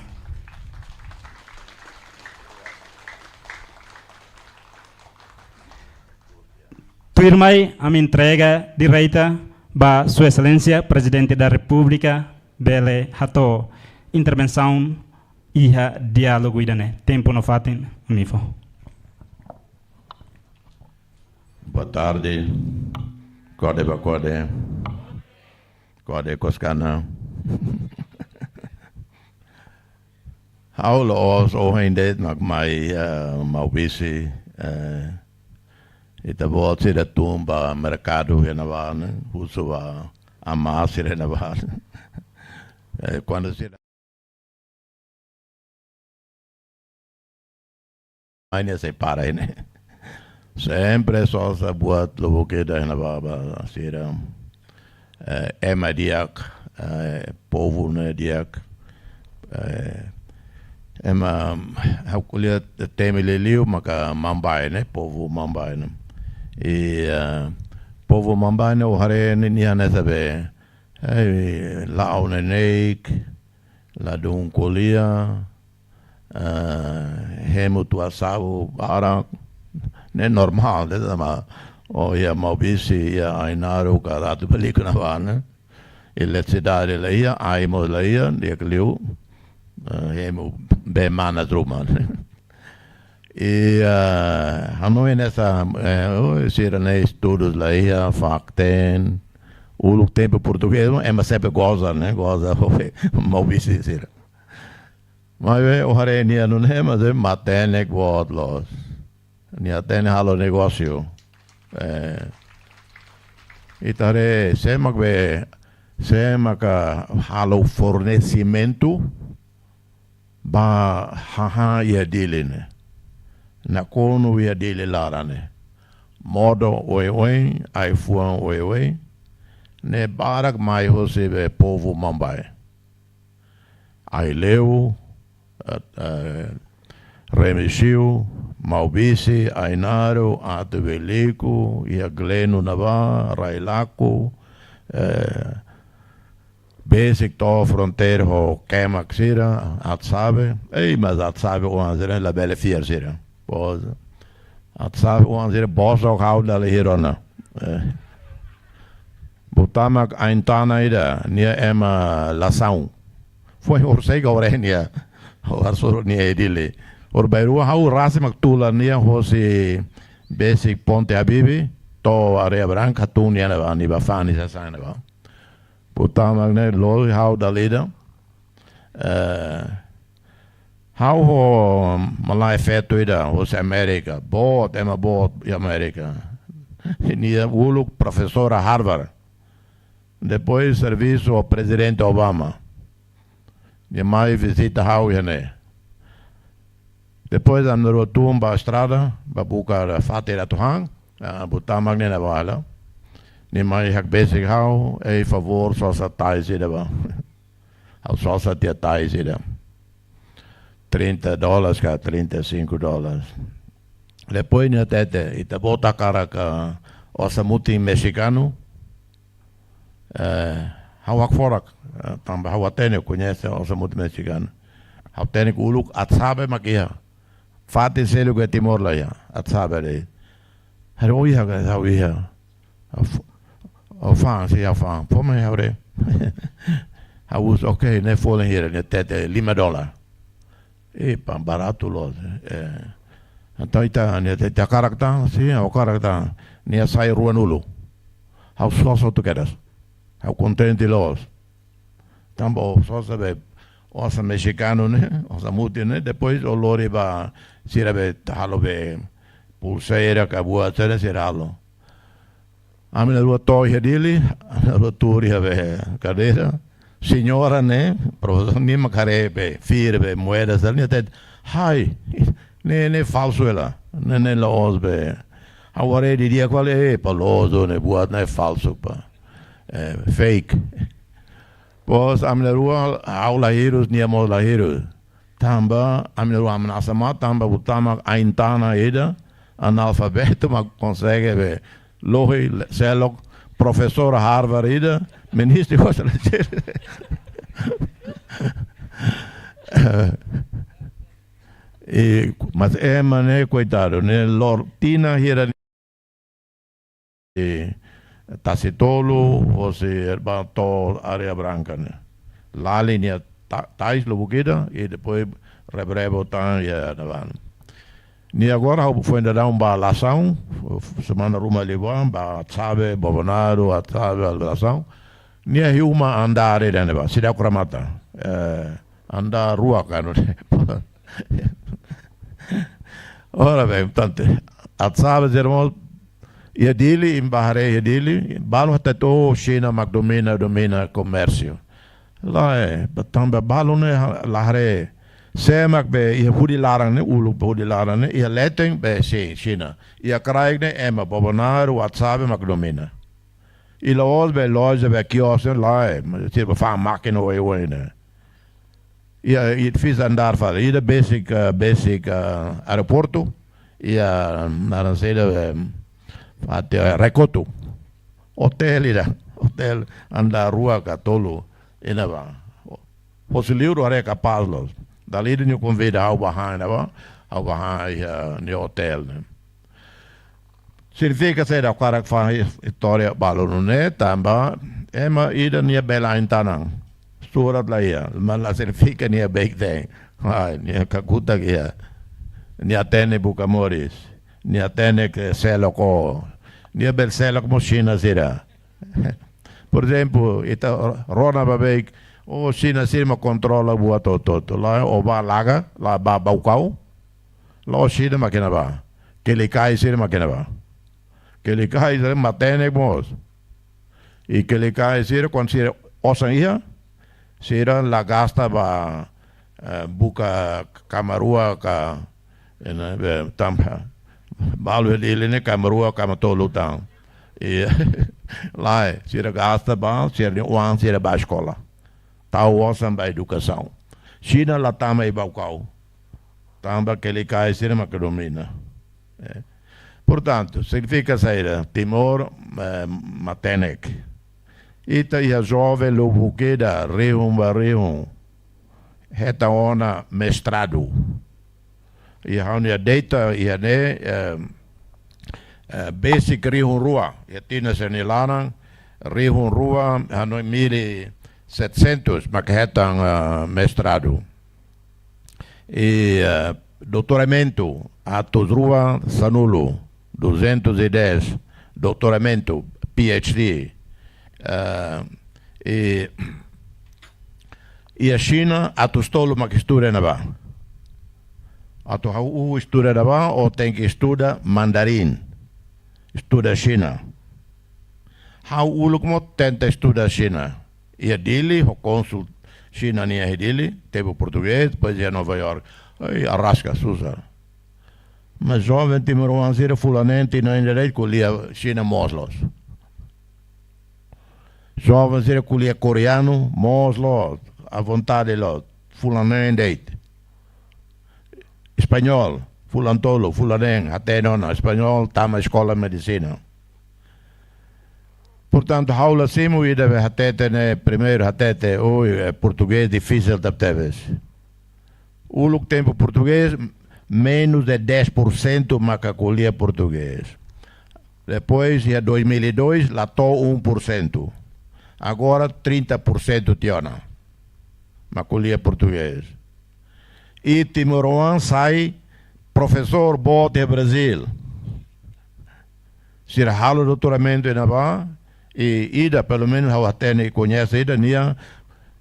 Tuirmai, ami entrega direta ba Sua Exelénsia Prezidente da Repúblika, bele hato'o intervensaun iha diálogu ida-ne'e. Tempu no fatin, ami fó. Boa tarde. Kode ba kode. Kode kos-kana. Ha'u la'ós ohin de'it mak mai, eh, Maubisse, eh, ita-boot sira tun ba merkadu iha ne'ebá ne'e, husu ba amá sira iha ne'ebá ne'e. Eh, kuandu sira mai ne'e sei para ne'e. Sempre sosa buat lubuk ida iha ne'ebá ba sira. Eh, ema di'ak, eh, povu ne'e di'ak. Eh, ema, ha'u ko'alia temi liuliu maka Mambae ne'e, povu Mambae ne'e. I, eh, povu Mambae ne'e, ó haree nia, nia hanesan be, eh, la'o neineik, ladún ko'alia, eh, hemu tuasa'u barak, ne'e normál, ne'e sama. Ó iha Maubisse, iha Ainaro, ka Atu Beliku ne'ebá ne'e. Eletrisidade la iha, ai mós la iha, di'ak liu, eh, hemu bee manas ruma. I, eh, hanoin hanesan, eh, oh, sira-ne'e estudu la iha, fakten, uluk tempu portugés, ema sempre goza, ne'e? Goza, Maubisse sira. Maibé, ó haree nia nune'e, mas é matenek boot loos. Nia hatene halo negósiu. Eh, ita haree, sé mak be, sé maka halo fornesimentu ba hahán iha Dili ne'e. Nakonu iha Dili laran ne'e. Modo oioin, ai-fuan oioin. Ne'e barak mai hosi be povu Mambae. Aileu, eh, eh, Remexio, Maubisse, Ainaro, Atu Beliku, iha Gleno ne'ebá, Railaco, eh, besik to'o fronteira ho Kemak sira, Atsabe. Ei, mas Atsabe oan sira labele fiar sira. Pois, Atsabe oan sira bosok ha'u dala hira ona. Eh. Buat tama Aintana ida, nia ema Lasaun. Foin orsida ka ore nia, orsida nia iha Dili. Orsida bainrua ha'u rasik mak tula nia hosi besik Ponte Habibi, to'o Areia Branca, tun nia ne'ebá, nia bá fa'an nia sasán ne'ebá. Buat tama ne'e lori ha'u dala ida. Eh, ha'u ho malae feto ida, hosi Amérika, boot, ema boot iha Amérika. Nia uluk profesora Harvard. Depois servisu ho Prezidente Obama. Nia mai vizita ha'u iha ne'e. Depois ami na'in-rua tun ba estrada, ba buka fatin atu han, ah, buat tama ne'e ne'ebá hela. Nia mai hakbesik ha'u, ei favór sosa tais ida ba. Ha'u sosa tiha tais ida. Trinta dólares ka trinta e cinco dólares. Depois nia hatete, ita-boot hakarak osan-mutin mexicano. Eh, ha'u hakfodak, eh, tanba ha'u hatene, koñese osan-mutin mexicano. Ha'u hatene katak uluk Atsabe mak iha. Fatin seluk iha Timor la iha, Atsabe de'it. Haree ó iha ka, ha'u iha. Ha'u f-, ha'u fa'an, sei ha'u fa'an. Fó mai haree. Ha'u husu, ok, ne'e folin hira, nia hatete lima dólar. Epa, baratu loos. Eh. Entaun ita, nia hatete, ita hakarak tan, sin, ha'u hakarak tan. Nia hasai ruanulu. Ha'u sosa hotu kedas. Ha'u kontente loos. Tanba ó sosa be osan mexicano ne'e, osan-mutin ne'e, depois ó lori ba sira be halo be pulseira ka buat sira, sira halo. Ami na'in-rua to'o iha Dili, ami na'in-rua tuur iha be kadeira. Señora ne'e, profesór ne'e mak haree be, fir be moeda sira, nia hatete, hai, ne'e, ne'e falsu hela, ne'e, ne'e la'ós be. Ha'u haree didi'ak fali, epa, loos, ne'e buat ne'e falsu, pá. Eh, fake. Pois, ami na'in-rua, ha'u la hirus, nia mós la hirus. Tanba, ami na'in-rua hamnasa mak, tanba buat tama Aintana ida, analfabetu, mak konsege be, lohi, le-, seluk, profesora Harvard ida, ministru Estranjeiru. I, mas ema ne'e, koitadu, ne'e lori tinan hira, i, Tasitolu, hosi Erbato, Areia Branca ne'e. Lali nia ta-, tais lubuk ida, i depois rebrebo tan iha ne'ebá. Nia agora ha'u foin daudaun bá Lasaun, semana ruma liubá, bá Atsabe, Bobonaro, Atsabe, Lasaun. Nia iha uma andár ida ne'ebá, seidauk remata. Eh, andár rua kan. Ora bem, portantu, Atsabe, irmãos, iha Dili, imi bá haree iha Dili, balu hatete, oh, Xina mak domina, domina komérsiu. Lae, tanba balu ne'e la haree. Sé mak be iha hudi laran ne'e, uluk hudi laran ne'e, iha leten be sin, Xina. Iha kraik ne'e ema, Bobonaro, Atsabe mak domina. I la'ós be loja be kios ne'e lae, sira be fa'an mákina oioin ne'e. Iha, iha edifísiu andár fali, iha basic, eh, basic, eh, aeroportu, iha naran saida, eh, fatin, eh, Recoto. Otél ida, otél andár rua ka tolu, iha ne'ebá. Fosi liur haree kapás loos. Dala ida nia konvida ha'u bá han ne'ebá, ha'u bá han iha nia otél ne'e. Signifika saida, ha'u hakarak fó istória balu nune'e, tanba ema ida nia bele ain-tanan. Surat la iha, mas la signifika nia beik-teen. Ai, nia kakutak iha. Nia hatene buka moris. Nia hatene ke selok o. Nia bele selok mós Xina sira. Por ezemplu, ita rona ba beik, oh, Xina sira mak kontrola buat hotu-hotu. Lae, ó bá Laga, lae, bá Baucau. La'ós Xina mak iha ne'ebá. Kelikai sira mak iha ne'ebá. Kelikai sira matenek mós. I kelikai sira kuandu sira osan iha, sira la gasta ba, eh, buka kama rua ka, eh, ne'e, be, tanba balu iha Dili ne'e kama rua, kama tolu tan. I lae, sira gasta ba sira-nia oan sira bá eskola. Tau osan ba edukasaun. Xina la tama iha Baucau. Tanba kelikai sira mak domina. Eh. Portantu, signifika saida, Timor, eh, matenek. Ita iha joven lubuk ida, rihun ba rihun, hetan ona mestradu. I ha'u-nia data iha ne'e, eh, eh, basic rihun rua, iha tinan sira-nia laran, rihun rua, hanoin mil e setecentos, mak hetan, eh, mestradu. I, eh, doutoramentu, atus rua sanulu, duzentos e dez, doutoramentu, P H D. Eh, i, iha Xina, atus tolu mak estuda ne'ebá. Atu ha'u estuda ne'ebá, ó tenke estuda mandarin, estuda Xina. Ha'u uluk mós tenta estuda Xina. Iha Dili, ho kónsul Xina nian iha Dili, tempu portugés, depois iha Nova York. Ai, araska, susar. Mas joven timoroan sira fulan neen tinan ida de'it ko'alia Xina moos loos. Joven sira ko'alia koreanu moos loos, à vontade loos, fulan neen de'it. Espanhol, fulan tolu, fulan neen, hatene ona espanhol, tama eskola medisina. Portantu, ha'u la simu ida be hatete ne'e, primeiru hatete, oi, eh, portugés difisil tebetebes. Uluk tempu portugés, menus de dez por cento maka ko'alia portugés. Depois, iha dois mil e dois, la to'o um por cento. Agora, trinta por cento tiha ona mak ko'alia portugés. I timoroan sai profesór boot iha Brazil. Sira halo doutoramentu iha ne'ebá, i ida, pelumenus ha'u hatene i koñese ida, nia,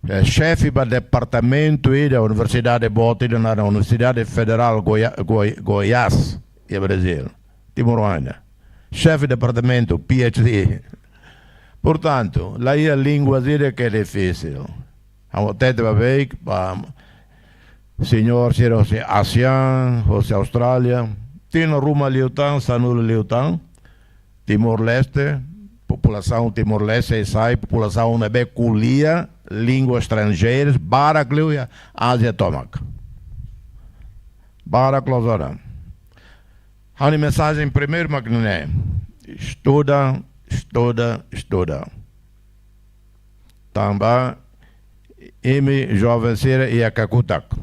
eh, xefe ba departamentu ida, universidade boot ida, naran Universidade Federal Goia-, Goi-, Goiás, iha Brazil. Timoroan ida. Xefe departamentu, P H D. Portantu, la iha língua sira ke difisil. Ha'u hatete ba beik, ba señór sira hosi ASEAN, hosi Austrália, tinan ruma liután, sanulu liután, Timor-Leste, populasaun Timor-Leste, sai populasaun ne'ebé ko'alia língua estranjeiras, barak liu iha Ázia tomak. Barak loos ona. Ha'u-nia mensajen primeiru mak ne'e. Estuda, estuda, estuda. Tanba imi joven sira iha kakutak.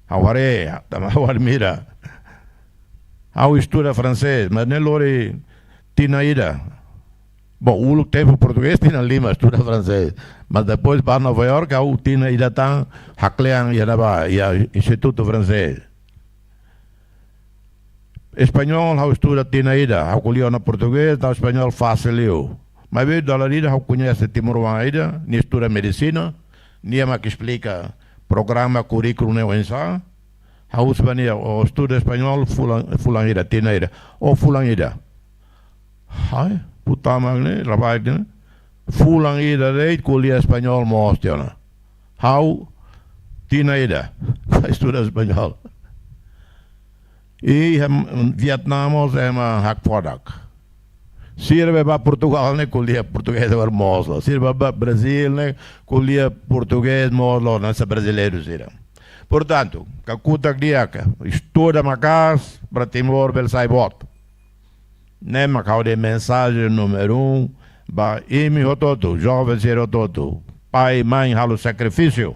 Ha'u haree, tanba ha'u admira. Ha'u estuda fransés, mas ne'e lori tinan ida. Bom, uluk tempu portugés tinan lima estuda fransés. Mas depois bá Nova York, ha'u tinan ida tan haklean iha ne'ebá, iha Institutu Fransés. Espanhol ha'u estuda tinan ida, ha'u ko'alia ona portugés, entaun espanhol fasil liu. Maibé dala ida ha'u koñese timoroan ida, nia estuda medisina, nia mak esplika programa kurríkulu ne'e oinsá, ha'u husu ba nia, ó estuda espanhol fulan, fulan ida, tinan ida, ó fulan ida. Ai, puta mak ne'e, rabai ne'e. Fulan ida de'it ko'alia espanhol mós tiha ona. Ha'u tinan ida, estuda espanhol. I em Vietnã mós ema hakfodak. Sira be ba Portugal ne'e ko'alia portugés agora mós loos. Sira be ba Brazil ne'e ko'alia portugés mós loos, hanesan brasileiru sira. Portantu, kakutak di'ak, estuda maka'as para Timor bele sai boot. Ne'e mak ha'u-nia mensajen númeru um ba imi hotu-hotu, joven sira hotu-hotu. Pai, mãe halo sakrifísiu.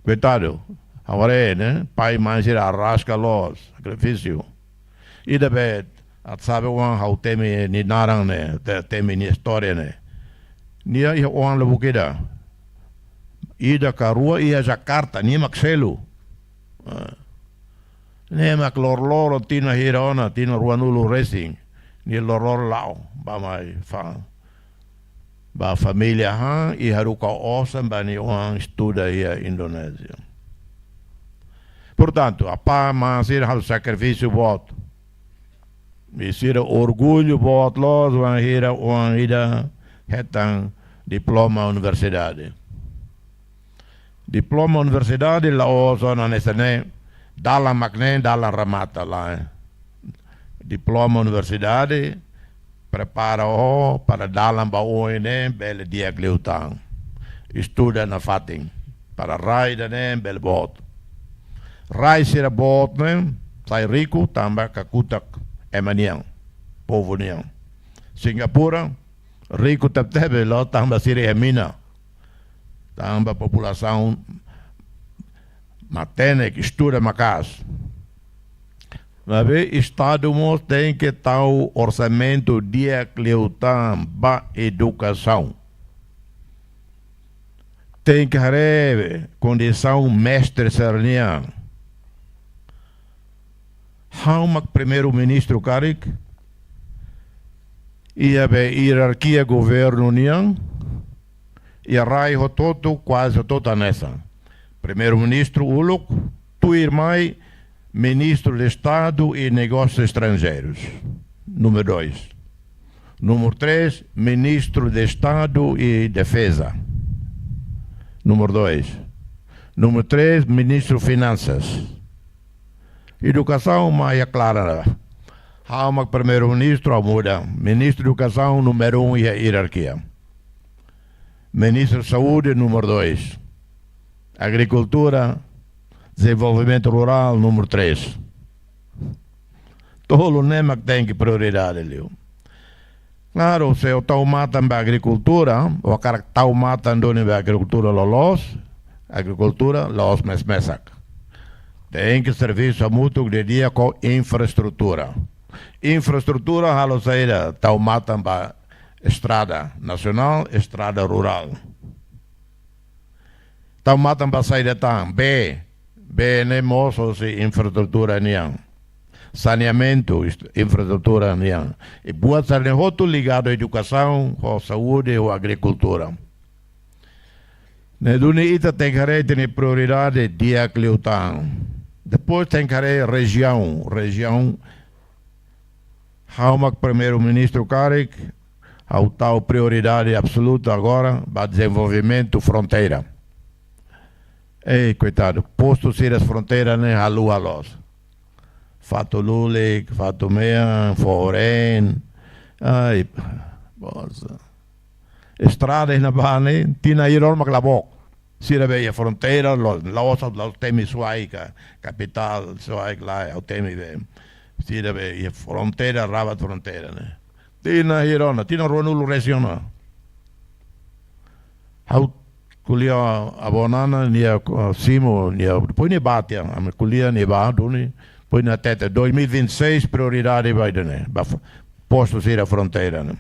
Koitadu, agora ne'e, pai, mãe sira araska loos, sakrifísiu. Ida be, atu sabe oan ha'u temi nia naran ne'e, te-, temi nia istória ne'e. Nia iha oan lubuk ida. Ida ka rua iha Jakarta, nia mak selu. Ah. Nia mak loroloron tinan hira ona, tinan ruanulu resin. Nia loroloron la'o, bá mai fa'an. Ba família han, i haruka osan ba nia oan estuda iha Indonézia. Portantu, apá amá sira halo sakrifísiu boot. I sira orgullu boot loos wainhira oan ida hetan diploma universidade. Diploma universidade la'ós ona hanesan ne'e, dalan mak ne'e, dalan remata, lae. Diploma universidade prepara ó para dalan ba oin ne'e bele di'ak liután. Estuda nafatin para rai ida-ne'e bele boot. Rai sira boot ne'e sai riku tanba kakutak ema nian, povu nian. Singapura riku tebetebes loos tanba sira iha mina. Tanba populasaun matenek, estuda maka'as. Maibé Estadu mós tenke tau orsamentu di'ak liután ba edukasaun. Tenke haree kondisaun mestre sira-nian. Ha'u mak primeiru-ministru karik, iha be ierarkia governu nian, iha rai hotu-hotu, kuaze hotu-hotu hanesan. Primeiru-ministru uluk, tuirmai Ministru de Estadu e Negósius Estranjeirus. Númeru dois. Númeru três, Ministru de Estadu e Defeza. Númeru dois. Númeru três, Ministru Finansas. Edukasaun mak iha klaran. Ha'u mak primeiru-ministru, ha'u muda. Ministru Edukasaun númeru um iha ierarkia. Ministru Saúde númeru dois. Agrikultura, Dezenvolvimentu Rurál númeru três. Tolu ne'e mak tenke prioridade liu. Klaru, se ó tau matan ba agrikultura, ó hakarak tau matan duni ba agrikultura loloos, agrikultura la'ós mes-mesak. Tenke servisu hamutuk didi'ak ho infraestrutura. Infraestrutura halo saida, tau matan ba estrada nasionál, estrada rurál. Tau matan ba saida tan, bee, bee ne'e mós hosi infraestrutura nian. Saneamentu, ist-, infraestrutura nian. I buat sira-ne'e hotu ligadu edukasaun, ho saúde, ho agrikultura. Ne'e duni ita tenke haree ita-nia prioridade di'ak liután. Depois tenke haree rejiaun, rejiaun. Ha'u mak primeiru-ministru karik, ha'u tau prioridade absoluta agora ba dezenvolvimentu fronteira. Ei, koitadu, postu sira fronteira ne'e haluha loos. Fatululik, Fatumean, Foho Oren. Ai, poxa. Estrada iha ne'ebá ne'e, tinan hira ona mak la book. Sira be iha fronteira, lo, la'ós, la'ós temi Suai ka, kapitál Suai ka lae, ha'u temi be. Sira be iha fronteira, rabat fronteira ne'e. Tinan hira ona, tinan ruanulu resin ona. Ha'u ko'alia avó Nana, nia, ah, simu, nia, depois nia bá tiha, ami ko'alia nia bá duni, depois nia hatete, dois mil e vinte e seis prioridade ba ida-ne'e, ba f-, postu sira fronteira ne'e.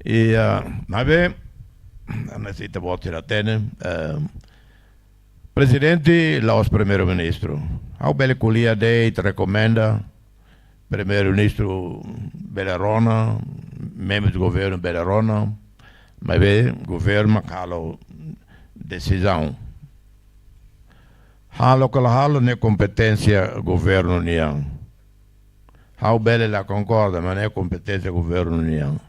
I, ah, maibé, ne'e ita-boot sira hatene, eh, Prezidente la'ós Primeiru-Ministru. Ha'u bele ko'alia de'it, rekomenda, Primeiru-Ministru bele rona, membru governu bele rona, maibé governu mak halo desizaun. Halo ka la halo ne'e kompeténsia governu nian. Ha'u bele la konkorda, mas ne'e kompeténsia governu nian.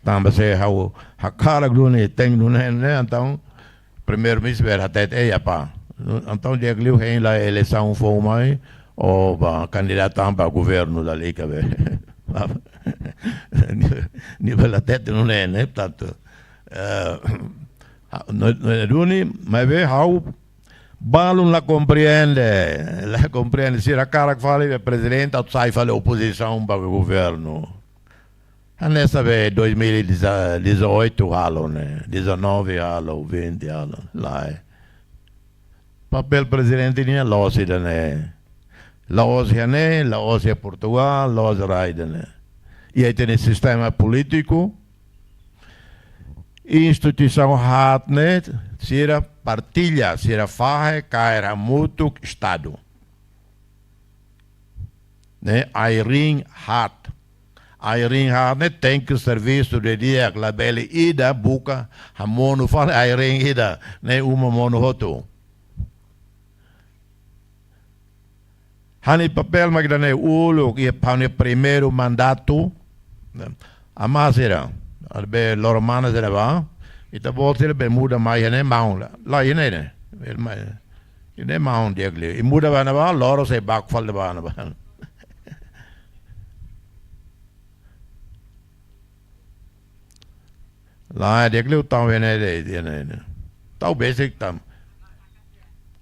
Tanba se ha'u hakarak duni, tenke duni ne'e, entaun Primeiru-Ministru bele hatete, "Ei, apá." Entaun di'ak liu hein la eleisaun foun mai, ou bá kandidata ba governu lalika be. Nia bele hatete nune'e, ne'e, portantu, eh, no, no duni, maibé ha'u balun la komprende, la komprende, sira hakarak fali be prezidente, atu sai fali opozisaun ba governu. Hanesan be dois mil e dezoito halo ne'e, dezanove halo, vinte halo, lae. Papél prezidente nian la'ós ida-ne'e. La'ós iha ne'e, la'ós iha Portugal, la'ós rai ida-ne'e. I ita-nia sistema polítiku, instituisaun haat ne'e, sira partilla, sira fahe, kaer hamutuk Estadu. Ne'e, ai-riin haat. Ai-riin haat ne'e tenke servisu didi'ak, labele ida buka hamonu fali ai-riin ida, ne'e uma monu hotu. Ha'u-nia papél mak ida-ne'e uluk, iha ha'u-nia primeiru mandatu. Amá sira, atu be loro mana sira bá, ita-boot sira be muda mai iha ne'e maun la. Lae, iha ne'e ne'e. Be mai. Iha ne'e maun di'ak liu. I muda bá ne'ebá, loro sei baku fali bá ne'ebá. Lae, di'ak liu tau iha ne'e de'it, iha ne'e, ne'e. Tau besik tan.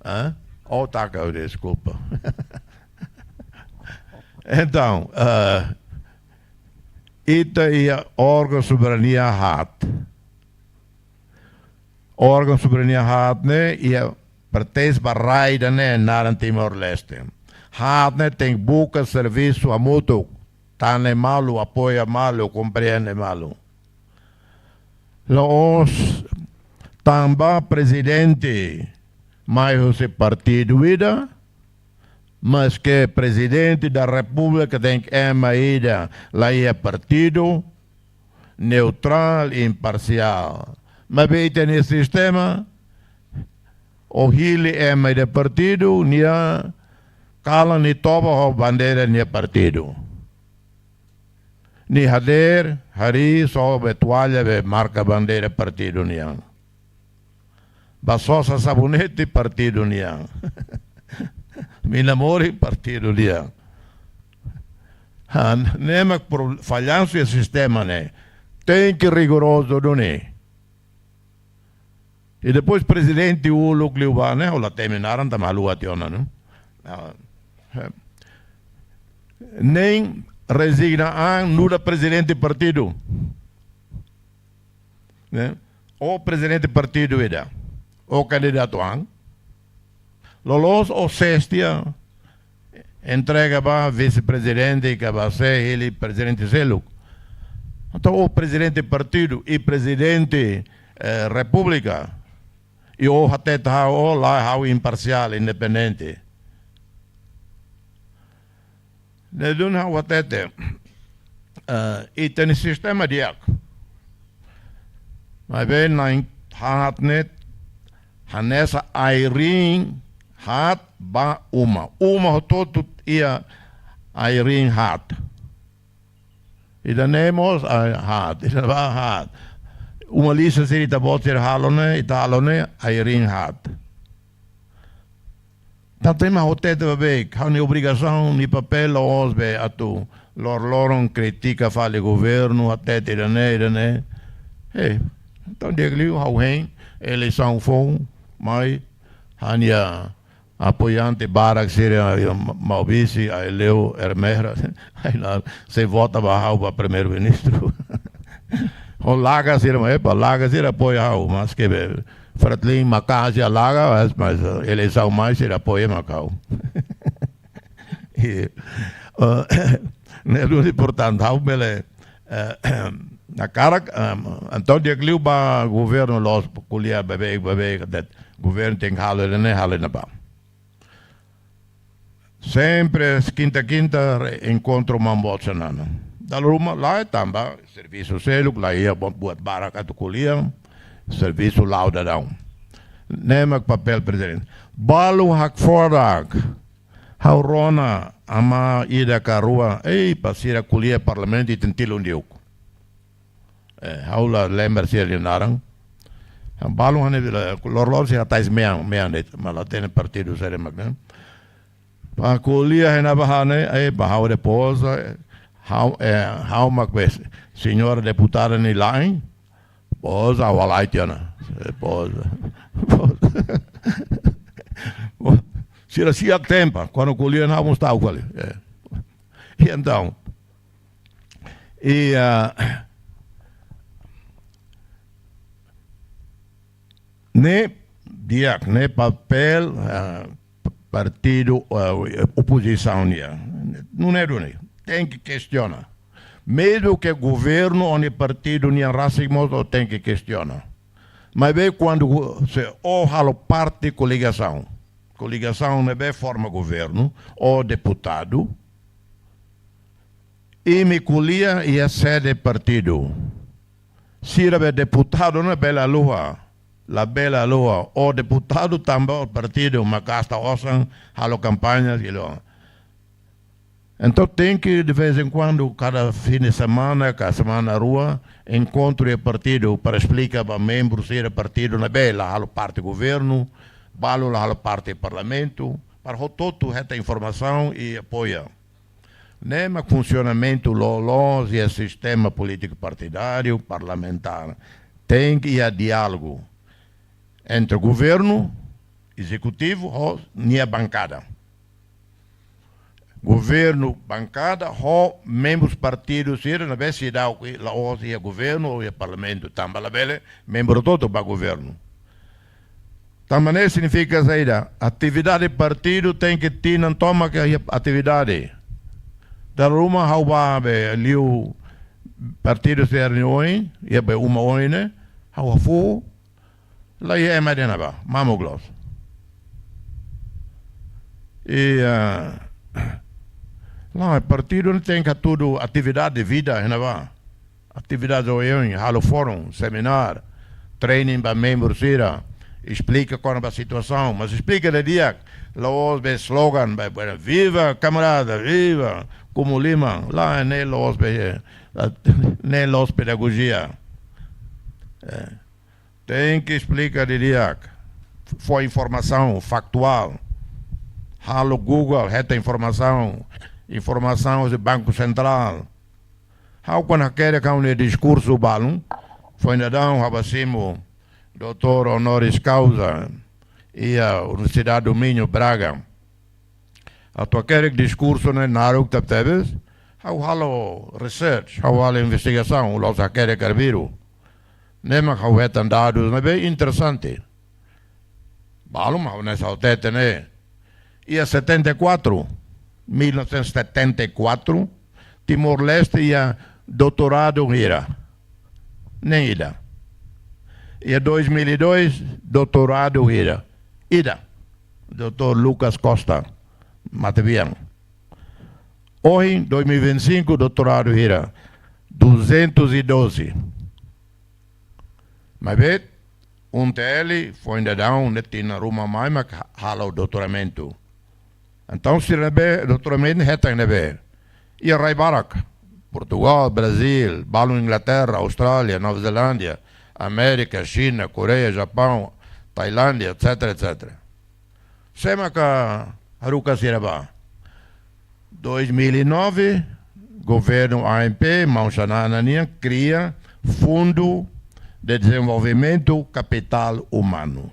Hã? Oh, taka, deskulpa. Entaun, eh, ita iha órgaun soberania haat. Órgaun soberania haat ne'e iha pertense ba rai ida-ne'e naran Timor-Leste. Haat ne'e tenke buka servisu hamutuk, tane malu, apoia malu, komprende malu. La'ós tanba prezidente mai husi partidu ida, maske Prezidente da Repúblika tenke ema ida la iha partidu, neutrál, imparsiál. Maibé ita-nia sistema, ó hili ema ida partidu, nia kalan nia toba ho bandeira nia partidu. Nia hadeer, harii, sobe toalla be marka bandeira partidu nian. Bá sosa sabonete partidu nian. Mina morin partidu nian. Ha, ne'e mak pro-, fallansu iha sistema ne'e. Tenke rigorozu duni. I depois prezidente uluk liubá ne'e, ha'u la temi naran tanba ha'u la hatene ona, ne'e? Ah, eh. Nein rezigna an nu'udar prezidente partidu. Ne'e? Ó prezidente partidu ida. Ó kandidatu an. Loloos ó sestia entrega ba vise-prezidente, ka ba sé, hili prezidente seluk. Entaun ó prezidente partidu i prezidente, eh, repúblika. I ó hatete ha'u, ó lae, ha'u imparsiál, independente. Ne'e duni ha'u hatete, eh, ita-nia sistema di'ak. Maibé na'in haat ne'e hanesan ai-riin haat ba uma. Uma hotu-hotu iha ai-riin haat. Ida-ne'e mós ai-riin haat, ida-ne'ebá haat. Uma lista sira ita-boot sira halo ne'e, ita halo ne'e ai-riin haat. Tanba ema hatete ba be, ha'u-nia obrigasaun, nia papél la'ós be atu loroloron kritika fali governu, hatete ida-ne'e, ida-ne'e. Eh, entaun di'ak liu ha'u hein, eleisaun foun mai, ha'u-nia apoiante barak sira, Maubisse, Aileu, Ermera, ai-na'ar, sei vota ba ha'u ba primeiru-ministru. Ho laga sira, mas, epa, laga sira apoia ha'u, maske be, Fretilin, Macaja, laga, mas, mas, eh, eleisaun mai sira apoia mak ha'u. I, eh, ne'e duni importante, ha'u bele, eh, hakarak, eh, entaun di'ak liu ba governu loos ko'alia beibeik, beibeik, de'it governu tenke halo ne'e, halo ne'ebá. Sempre kinta-kinta re-, enkontru maun boot sira-nia. Dala ruma lae tanba servisu seluk, la iha buat, buat barak atu ko'alia, servisu la'o daudaun. Ne'e mak papél prezidente. Balu hakfodak. Ha'u rona amá ida ka rua, ei, ba sira ko'alia iha parlamentu ita tilun diuk. Eh, ha'u la lembra sira-nia naran. Balu hanesan, loroloron sira tais mean, mean de'it, maibé la hatene partidu saida mak ne'e. Ba ko'alia iha ne'ebá ne'e, eh, ba ha'u depois, eh, ha'u, eh, ha'u mak be señora deputada nia la'en, depois ha'u halai tiha ona. Depois. Sira si'ak tempu, kuandu ko'alia ha'u mós ta'uk fali. Eh. I entaun, i, ah, ne'e di'ak, ne'e papél, ah, partidu, ah, opozisaun nian. Nune'e duni, tenke kestiona. Mezmu ke governu ou partidu nian rasik mós tenke kestiona. Maibé kuandu se ó halo parte koligasaun, koligasaun ne'ebé forma governu, ó deputadu, imi ko'alia iha sede partidu. Sira be deputadu ne'e bele haluha, labele haluha. Ó deputadu tanba ó partidu mak gasta osan halo kampaña i lo. Entaun tenke de vez em quando, kada fim de semana, ka semana rua, enkontru iha partidu para esplika ba membru sira partidu ne'ebé la halo parte governu, balu la halo parte parlamentu, para hotu-hotu hetan informasaun i apoia. Ne'e mak funsionamentu loloos iha sistema polítiku partidáriu parlamentár. Tenke iha diálogu entre governu, ezekutivu, ho nia bankada. Governu, bankada, ho membrus partidu sira ne'ebé seidauk la'ós iha governu ou iha parlamentu, tanba labele membru hotu-hotu ba governu. Tanba ne'e signifika saida? Atividade partidu tenke tinan tomak iha atividade. Dala ruma ha'u bá be liu partidu sira-nia oin, iha be uma oin ne'e, ha'u hafoho, la iha ema iha ne'ebá, mamuk loos. I, ah, la, partidu ne'e tenke hatudu atividade vida iha ne'ebá. Atividade oioin, halo fórum, semináriu, training ba membru sira, esplika kona-ba situasaun, mas esplika didi'ak, la'ós be slogan, be, be, "Viva kamarada, viva Kumu Liman", la, ne'e la'ós be, eh, ne'e la'ós pedagojia. Eh, tenke esplika didi'ak, fó informasaun faktuál, halo Google, hetan informasaun, informasaun husi Banku Sentrál, Ha'u kuandu hakerek ha'u-nia diskursu balun, foin daudaun ha'u bá simu doutór honoris causa iha Universidade do Minho, Braga. Atu hakerek diskursu ne'e naruk tebetebes, ha'u halo research, ha'u halo investigasaun, la'ós hakerek arbiru. Ne'e mak ha'u hetan dadus ne'ebé interesante. Balun mak ha'u hanesan ha'u hatete ne'e. Iha setenta e quatro, mil novecentos e setenta e quatro, Timor-Leste iha doutoradu hira? Nein ida. Iha dois mil e dois, doutoradu hira? Ida. Doutór Lucas Costa, Matebian. Ohin, dois mil e vinte e cinco, doutoradu hira? Duzentos e doze. Maibé, UNTL, foin daudaun, ne'e tinan ruma mai mak ha-, halo doutoramentu. Entaun, sira ne'ebé doutoramentu hetan ne'ebé? Iha rai barak. Portugal, Brazil, balun Inglaterra, Austrália, Nova Zelándia, Amérika, Xina, Koreia, Japaun, Tailándia, et cetera, et cetera. Sé maka haruka sira bá? Dois mil e nove, governu A M P, maun Xanana nian, kria Fundo de Desenvolvimento Capital Humano.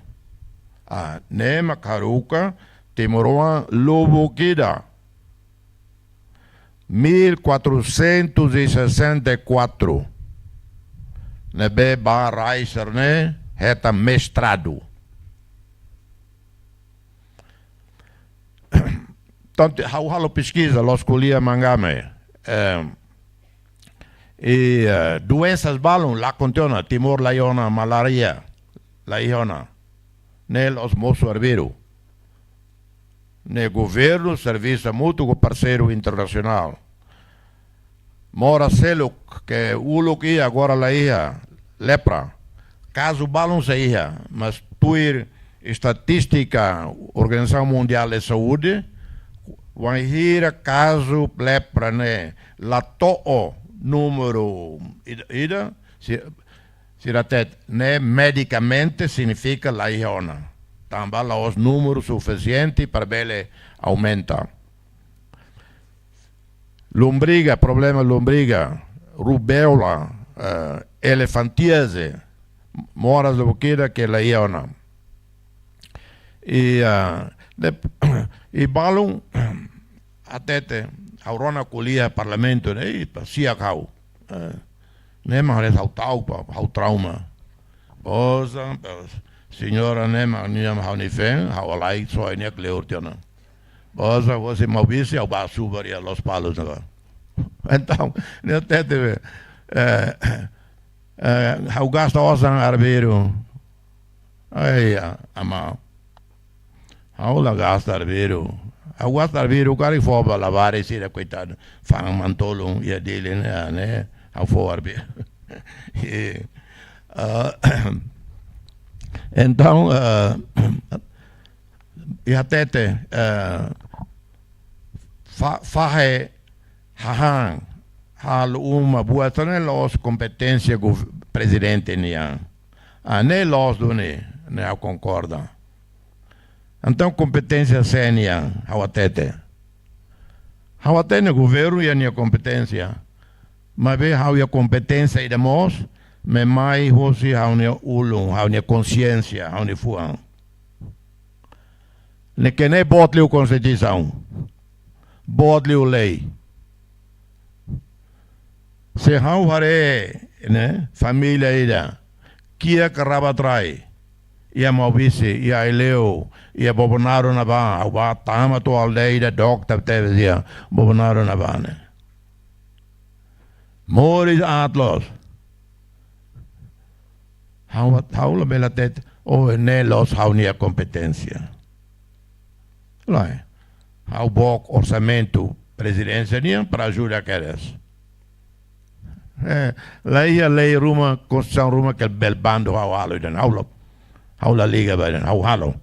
Ah, ne'e maka haruka timoroan lubuk ida. Mil quatrocentos e sessenta e quatro. Ne'ebé ba rai sira-ne'e hetan mestradu. Entaun, ha'u halo peskiza, la'ós ko'alia mangame. Em, i, eh, doensas balun lakon tiha ona, Timor la iha ona malária, la iha ona. Ne'e la'ós mosu arbiru. ne'e governu servisu hamutuk ho parseiru internasionál. Moras seluk ke uluk iha agora la iha, lepra. Kazu balun sei iha, mas tuir estatístika Organizasaun Mundiál de Saúde, wainhira kazu lepra ne'e la to'o númeru ida, ida, si, sira hatete ne'e medikamente signifika la iha ona. Tanba la'ós númeru sufisiente para bele aumenta. Lombriga, problema lombriga, rubéola, eh, elefantíase, moras lubukida ke la iha ona. I, ah, de, i balun, hatete, ha'u rona ko'alia iha parlamentu, ne'e, i pasiak ha'u. Eh, ne'e mak haree ha'u ta'uk, ha'u trauma. Posa, pos, señora ne'e mak nia ha'u-nia feen, ha'u halai soe nia kleur tiha ona. Posa, posa Maubisse, ha'u bá subar iha Lospalos ne'ebá. Entaun, nia hatete, eh, eh, ha'u gasta osan arbiru. Ai, a-, ama. Ha'u la gasta arbiru. Ha'u gasta arbiru karik fó ba labarik sira koitadu. Fa'an mantolun iha Dili ne'e, ne'e. Ha'u fó arbiru. I, ah, entaun, ah, i hatete, ah, fa-, fahe hahán, halo uma buat ne'e la'ós kompeténsia gov-, prezidente nian. Ah, ne'e loos duni, ne'e ha'u konkorda. Entaun kompeténsia sé nian, ha'u hatete. Ha'u hatene governu iha nia kompeténsia. Maibé ha'u iha kompeténsia ida mós, ne'e mai husi ha'u-nia ulun, ha'u-nia konxiénsia, ha'u-nia fuan. Ne'e ke ne'e boot liu konstituisaun. Boot liu lei. Se ha'u haree, ne'e, família ida, kiak rabatra, iha Maubisse, iha Aileu, iha Bobonaro ne'ebá, ha'u bá tama to'o aldeia ida, dook tebetebes iha Bobonaro ne'ebá ne'e. Moris aat loos. Ha'u, ha'u labele hatete, oh, ne'e la'ós ha'u-nia kompeténsia. Lae, ha'u book orsamentu prezidénsia nian para ajuda kedas. Eh, la iha lei ruma, konstituisaun ruma ke bele bandu ha'u halo ida-ne'e, ha'u la, ha'u la liga ba ida-ne'e, ha'u halo.